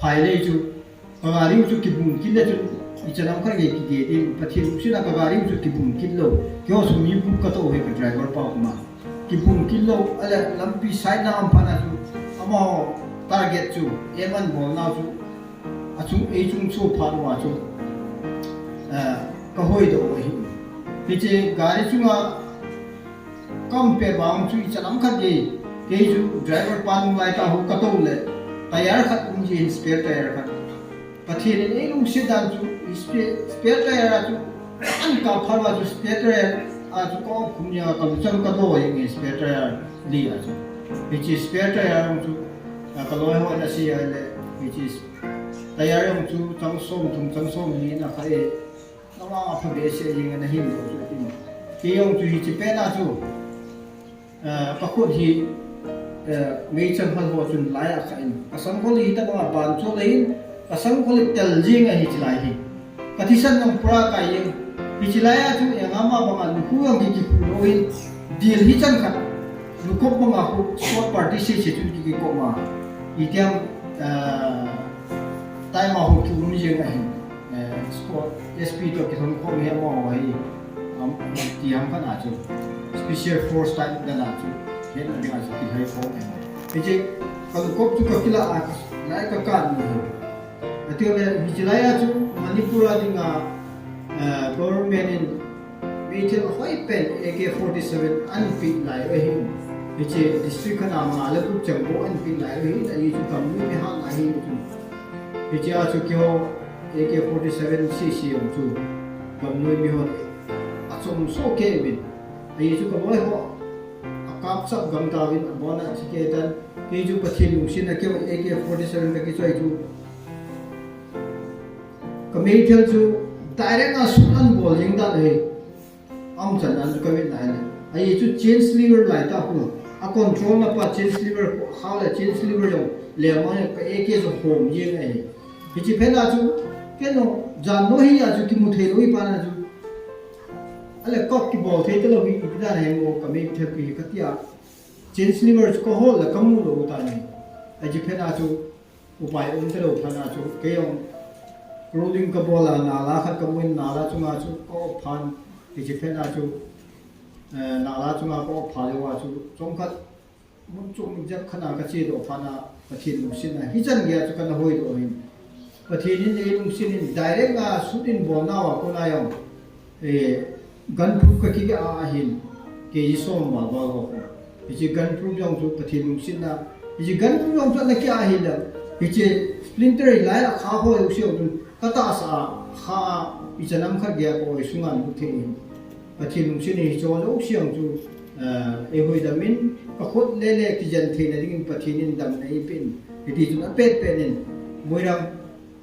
phai lei chu, ka gari u chu kibung kit le chun, ichan ham khat gei kigei ding, Pathen lungset a ka gari u chu kibung kit lou. Keiho chu mi gup katou hi ka driver pa koma. Kibung kit lou, ahile lampi side na um phat na chu, amaho target chu, aim ahin bol nau chu, achung, eichung chu phat uva chu, eh, kahoidoh u ahi. Hiche gari chunga, Kaum pet vang chu ichan ham khat gei, kei chu driver pa nung lai tah a hu katou le, tyre khat um jin, spare tyre khat. Pathen in eilungset dan chu, spare, spare tyre a chu, ahin kap phat uva chu spare tyre a chu ka-op khum jeng a kaluchang kado jeng e spare tyre li a chu. Hiche spare tyre jong chu, a kaloi hon asei a le, hiche tyre jong chu chang som thum, chang som li na kha e. Navang apha behseh jeng e, nahin lou chu atin. Kei jong chu hiche pet a chu, eh, kakhut hi, eh, meichang hal ho chun lai a kha in. Kasangkhol hi hitobanga ban chu lai in, kasangkhol hi tel jeng ahi hiche lai hi. Kathisan jong pura kai jeng. Hiche lai a chu engam a banga lukhu jong ki, kikhu lou in. Dil hichan khat. Lukop banga khu sport party sese chun ki, kikop ma. Itiam, eh, time a khu kium jeng ahi. Eh, sport, S P toh kilhon khom hi amaho hi, um, ti ham khat a chu, special force type dan a chu, hetna dinga chu kilhai khom ahi. Hiche, kalukop chu kakila a, lai kakan u ahi. Atiu le, hiche lai a chu, Manipur a dinga, eh, government in, meithal ahoi pen A K forty-seven ahin peh lai u ahi. Hiche, district khat a nga le gup chang bou ahin peh lai u ahi, ahi chu gamnoi mihat ahi chu. Hiche a chu keiho, AK forty-seven C C M chu gamnoi mihon achom soh kei uvin. Ahi chu kaloi ho akapsap gam tauvin, abona chikei tan. Kei chu Pathen lungsetna kei AK forty-seven kakichoi chu, kameithal chu direct a sut an bol jeng dan ahi. Umchan a chu kavin lai le. Ahi chu chancellor lai ta khu. A control na pa chancellor khu, kha le chancellor jong le ma ka AK jong hom jeng ahi. Hiche phat a chu, kei jong, jan noi hi a chu kimu thei lou hi pa na chu. Ale kop kibol thei talou hi, ipi dan ahi mo, kameithal pi katia. Chancellor chu kahol le kamu lou ta ni. Hiche phat a chu, upai um talou phat a chu, kei jong crawling kabol a, nala khat kamun, nala chunga chu ka-op phan, hiche phat a chu, eh, nala chunga ka-op pha leuva chu, chomkhat, mun chom jep khat a kache doh phat a, Pathen lungsetna hichan geiya chu kana hoi doh ahin. Pathen in eilungset in direct a sut in bol nauva kona jong, eh, gun proof kakigeh a ahin, K G som val val ho. Hiche gun proof jong chu Pathen lungsetna, hiche gun proof jong chu ana kia ahi le, hiche splinter hilai a kha ho jouse jong chu katahsa a, kha a, ichan ham khat geiya ka-oi sunga lut thei ahin. Pathen lungset in hiche jouse jong chu, eh, eihuhdam in, kakhut le le kijen theina dingin Pathen in damna eipen. Hiti chun apet pet in, Moirang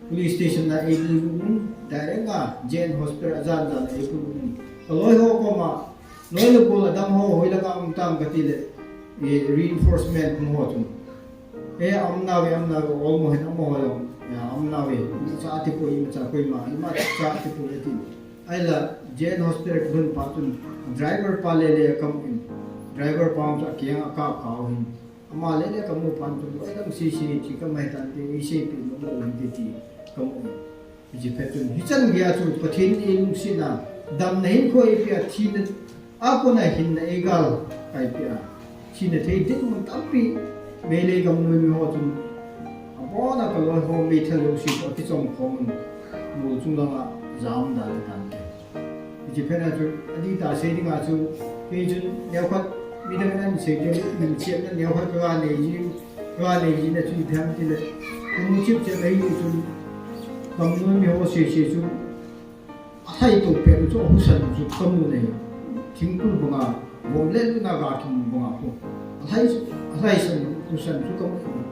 Police Station a eipuilut in, direct a J N Hospital a jan jan a eipuilut in. Kaloi ho koma, loi le gol adam ho hoilanga um tam kati le, eh, reinforcement ho chun. Eh, aum nauve, aum nauve, olmo hin amaho jong, eh, aum nauve, imacha atipoi, imacha koima, imacha atipoi ati. Ahila, J N Hospital kalhun phat chun, driver pa le le kamu in. Driver pa chu akeng a kap kau hin. Ama le le kamu phat chun, loi dang sese thi kamai tante, eiseipeh nom lou hinte ti kamu in. Hiche phat chun, hichan geiya chu Pathen in eilungsetna, damna hinkho eipeh a, thina a kona hinna eigal kaipeh a, thina thei dinmun tampi, Meitei gamnoi mi ho chun, abona kaloi ho meithal jouse chu akichom khom un, mol chung langa jam dan le tante. Hiche phat a chu, adih tah a sei dinga chu, kei chun neokhat, midang in ahin sei teng, min chepna neokhat kaga nei jin, kaga nei jin a chu ipi ham tile, kamu chip chep ahi chun, gamnoi mi ho sese chu, alhai to pet u chu, ahusan u chu kamu nei. Thingkul banga, vom le luna ga kimu banga khu. Alhai, alhaisan, husan chu kamu nei.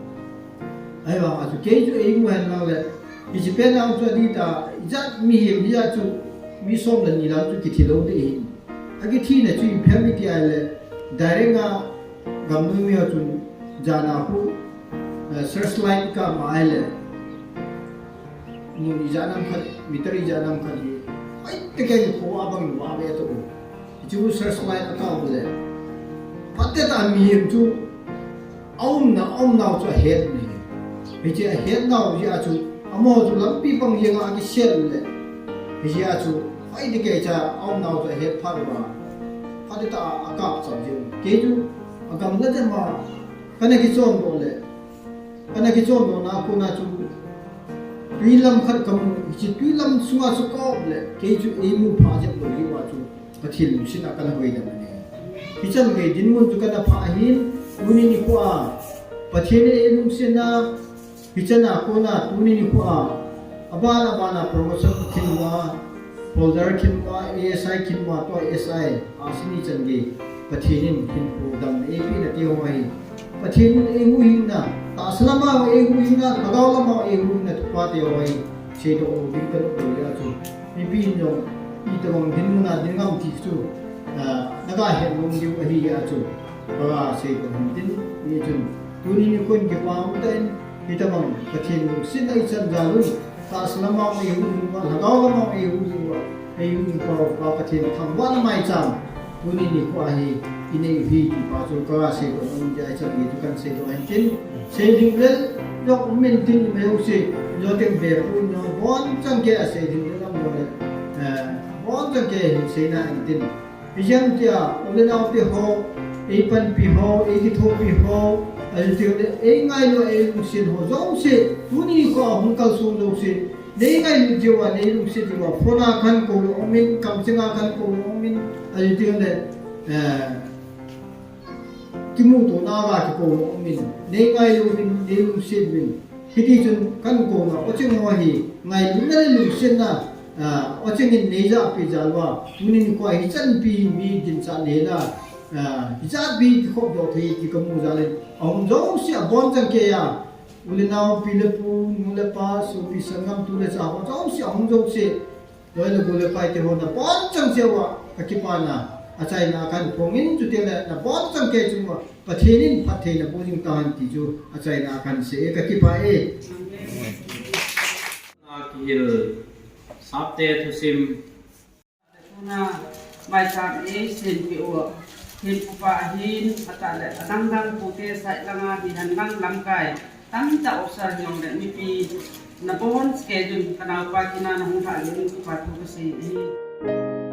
Ahivang a chu, kei chu eimu hen lang le, hiche pet a chu adih tah, ijat mihem hijat chu, mi som le ni lang chu kithi lou ding ahi. Akithina chu ipi ham iti ahile, direct a gamnoi mi ho chun jan a khu, eh, searchlight kap ma ahile, mun ijat nam khat, meter ijat nam khat hi, ai, te kei kho a bang va ve to. Hichu searchlight akap le, phatecha mihem chu, aumna, aumnau chu ahet ni. Hiche ahetnau jeh a chu, amaho chu lampi pang jenga akisel le. Hijeh a chu, hoiti keicha aumnau chu ahet phat uva, phatecha a, akap cham jeng. Kei chu, agamla jep a, kana kichondoh le, kana kichondohna a kona chu, twilam khat kamu, hiche twilam sunga chu ka-op le, kei chu eimu pha jep lou jeh uva chu, Pathen lungsetna kana hoidam ahi. Hichan gei dinmun chu kana phah ahin, tuni nikho a, Pathen in eilungsetna, hichan a kona tuni nikho a, aban aban a promotion khin uva, folder khin uva, A S I khin uva, tua S I, a sini chan gei, Pathen in hinkho damna eipeh na ti ho ahi. Pathen in eihuhhingna, tahsa lama eihuhhingna, lhagao lama eihuhhingna thupha te ho ahi. Seidoh lou ding kanop lou jeh a chu. Mipi in jong, itobang dinmun a ding ham ti chu, ah, naga het nom diu ahi jeh a chu. Kaga seidoh hin tin, hichun. Tuni nikho in kipa um tah in, hitobang Pathen lungsetna ichan jal un. Tahsa lama eihuhhing uva, lhagao lama eihuhhing uva. Eihuhhing pau, Pa Pathen thangvahna maicham. Tuni nikho a hi, inei u hi, ti pa chu kaga seidoh nom jeh a ichan gei chu kan seidoh hen tin. Sei ding lel, jong um in tin, mi jouse, jong teng beppu in jong, abonchan gei a sei ding lel um jong le, eh, abonchan gei hin seina in tin. Ijeh inem tia, u le nao te ho, eipanpi ho, eikithopi ho, ahi teng le, eingailu, eilungset ho jouse, tuni nikho a hung kalsong jouse, neingailut jeh uva, neilungset jeh uva, phone a khan kou jong um in, kamcheng a khan kou jong um in, ahi teng le, eh, kimuto na a kikou jong um in, neingailu uvin, neilungset uvin. Hiti chun kan kona, oching ho hi ngailutna le lungsetna, ah, oching in neija pi jal uva, tunin koi hichan pi mi ginchat neila, ah, hichat pi kikhop doh thei ti kamu jal in, ahung jouse abonchan keiya, u le nao, pi le pu, nu le pa, sopi sanggam, tu le cha ho jouse ahung jouse, loi le gol le pai te ho nabonchauva kakipana, achaina kahin phong in, chuteng le nabonchau kei chunga Pathen in phattheina boh jing tahen ti chu achaina kahin sei e, kakipah e. Akihil Sapte thusim. Tuna maicham eisempeh u, thempupa ahin, atah le adangdang pute side langa hihen lang lamkai tamtah officer hijongle mipi nabonchauva kei chun kanaopa tina nahung lhah jeh un kipa thu kasei e.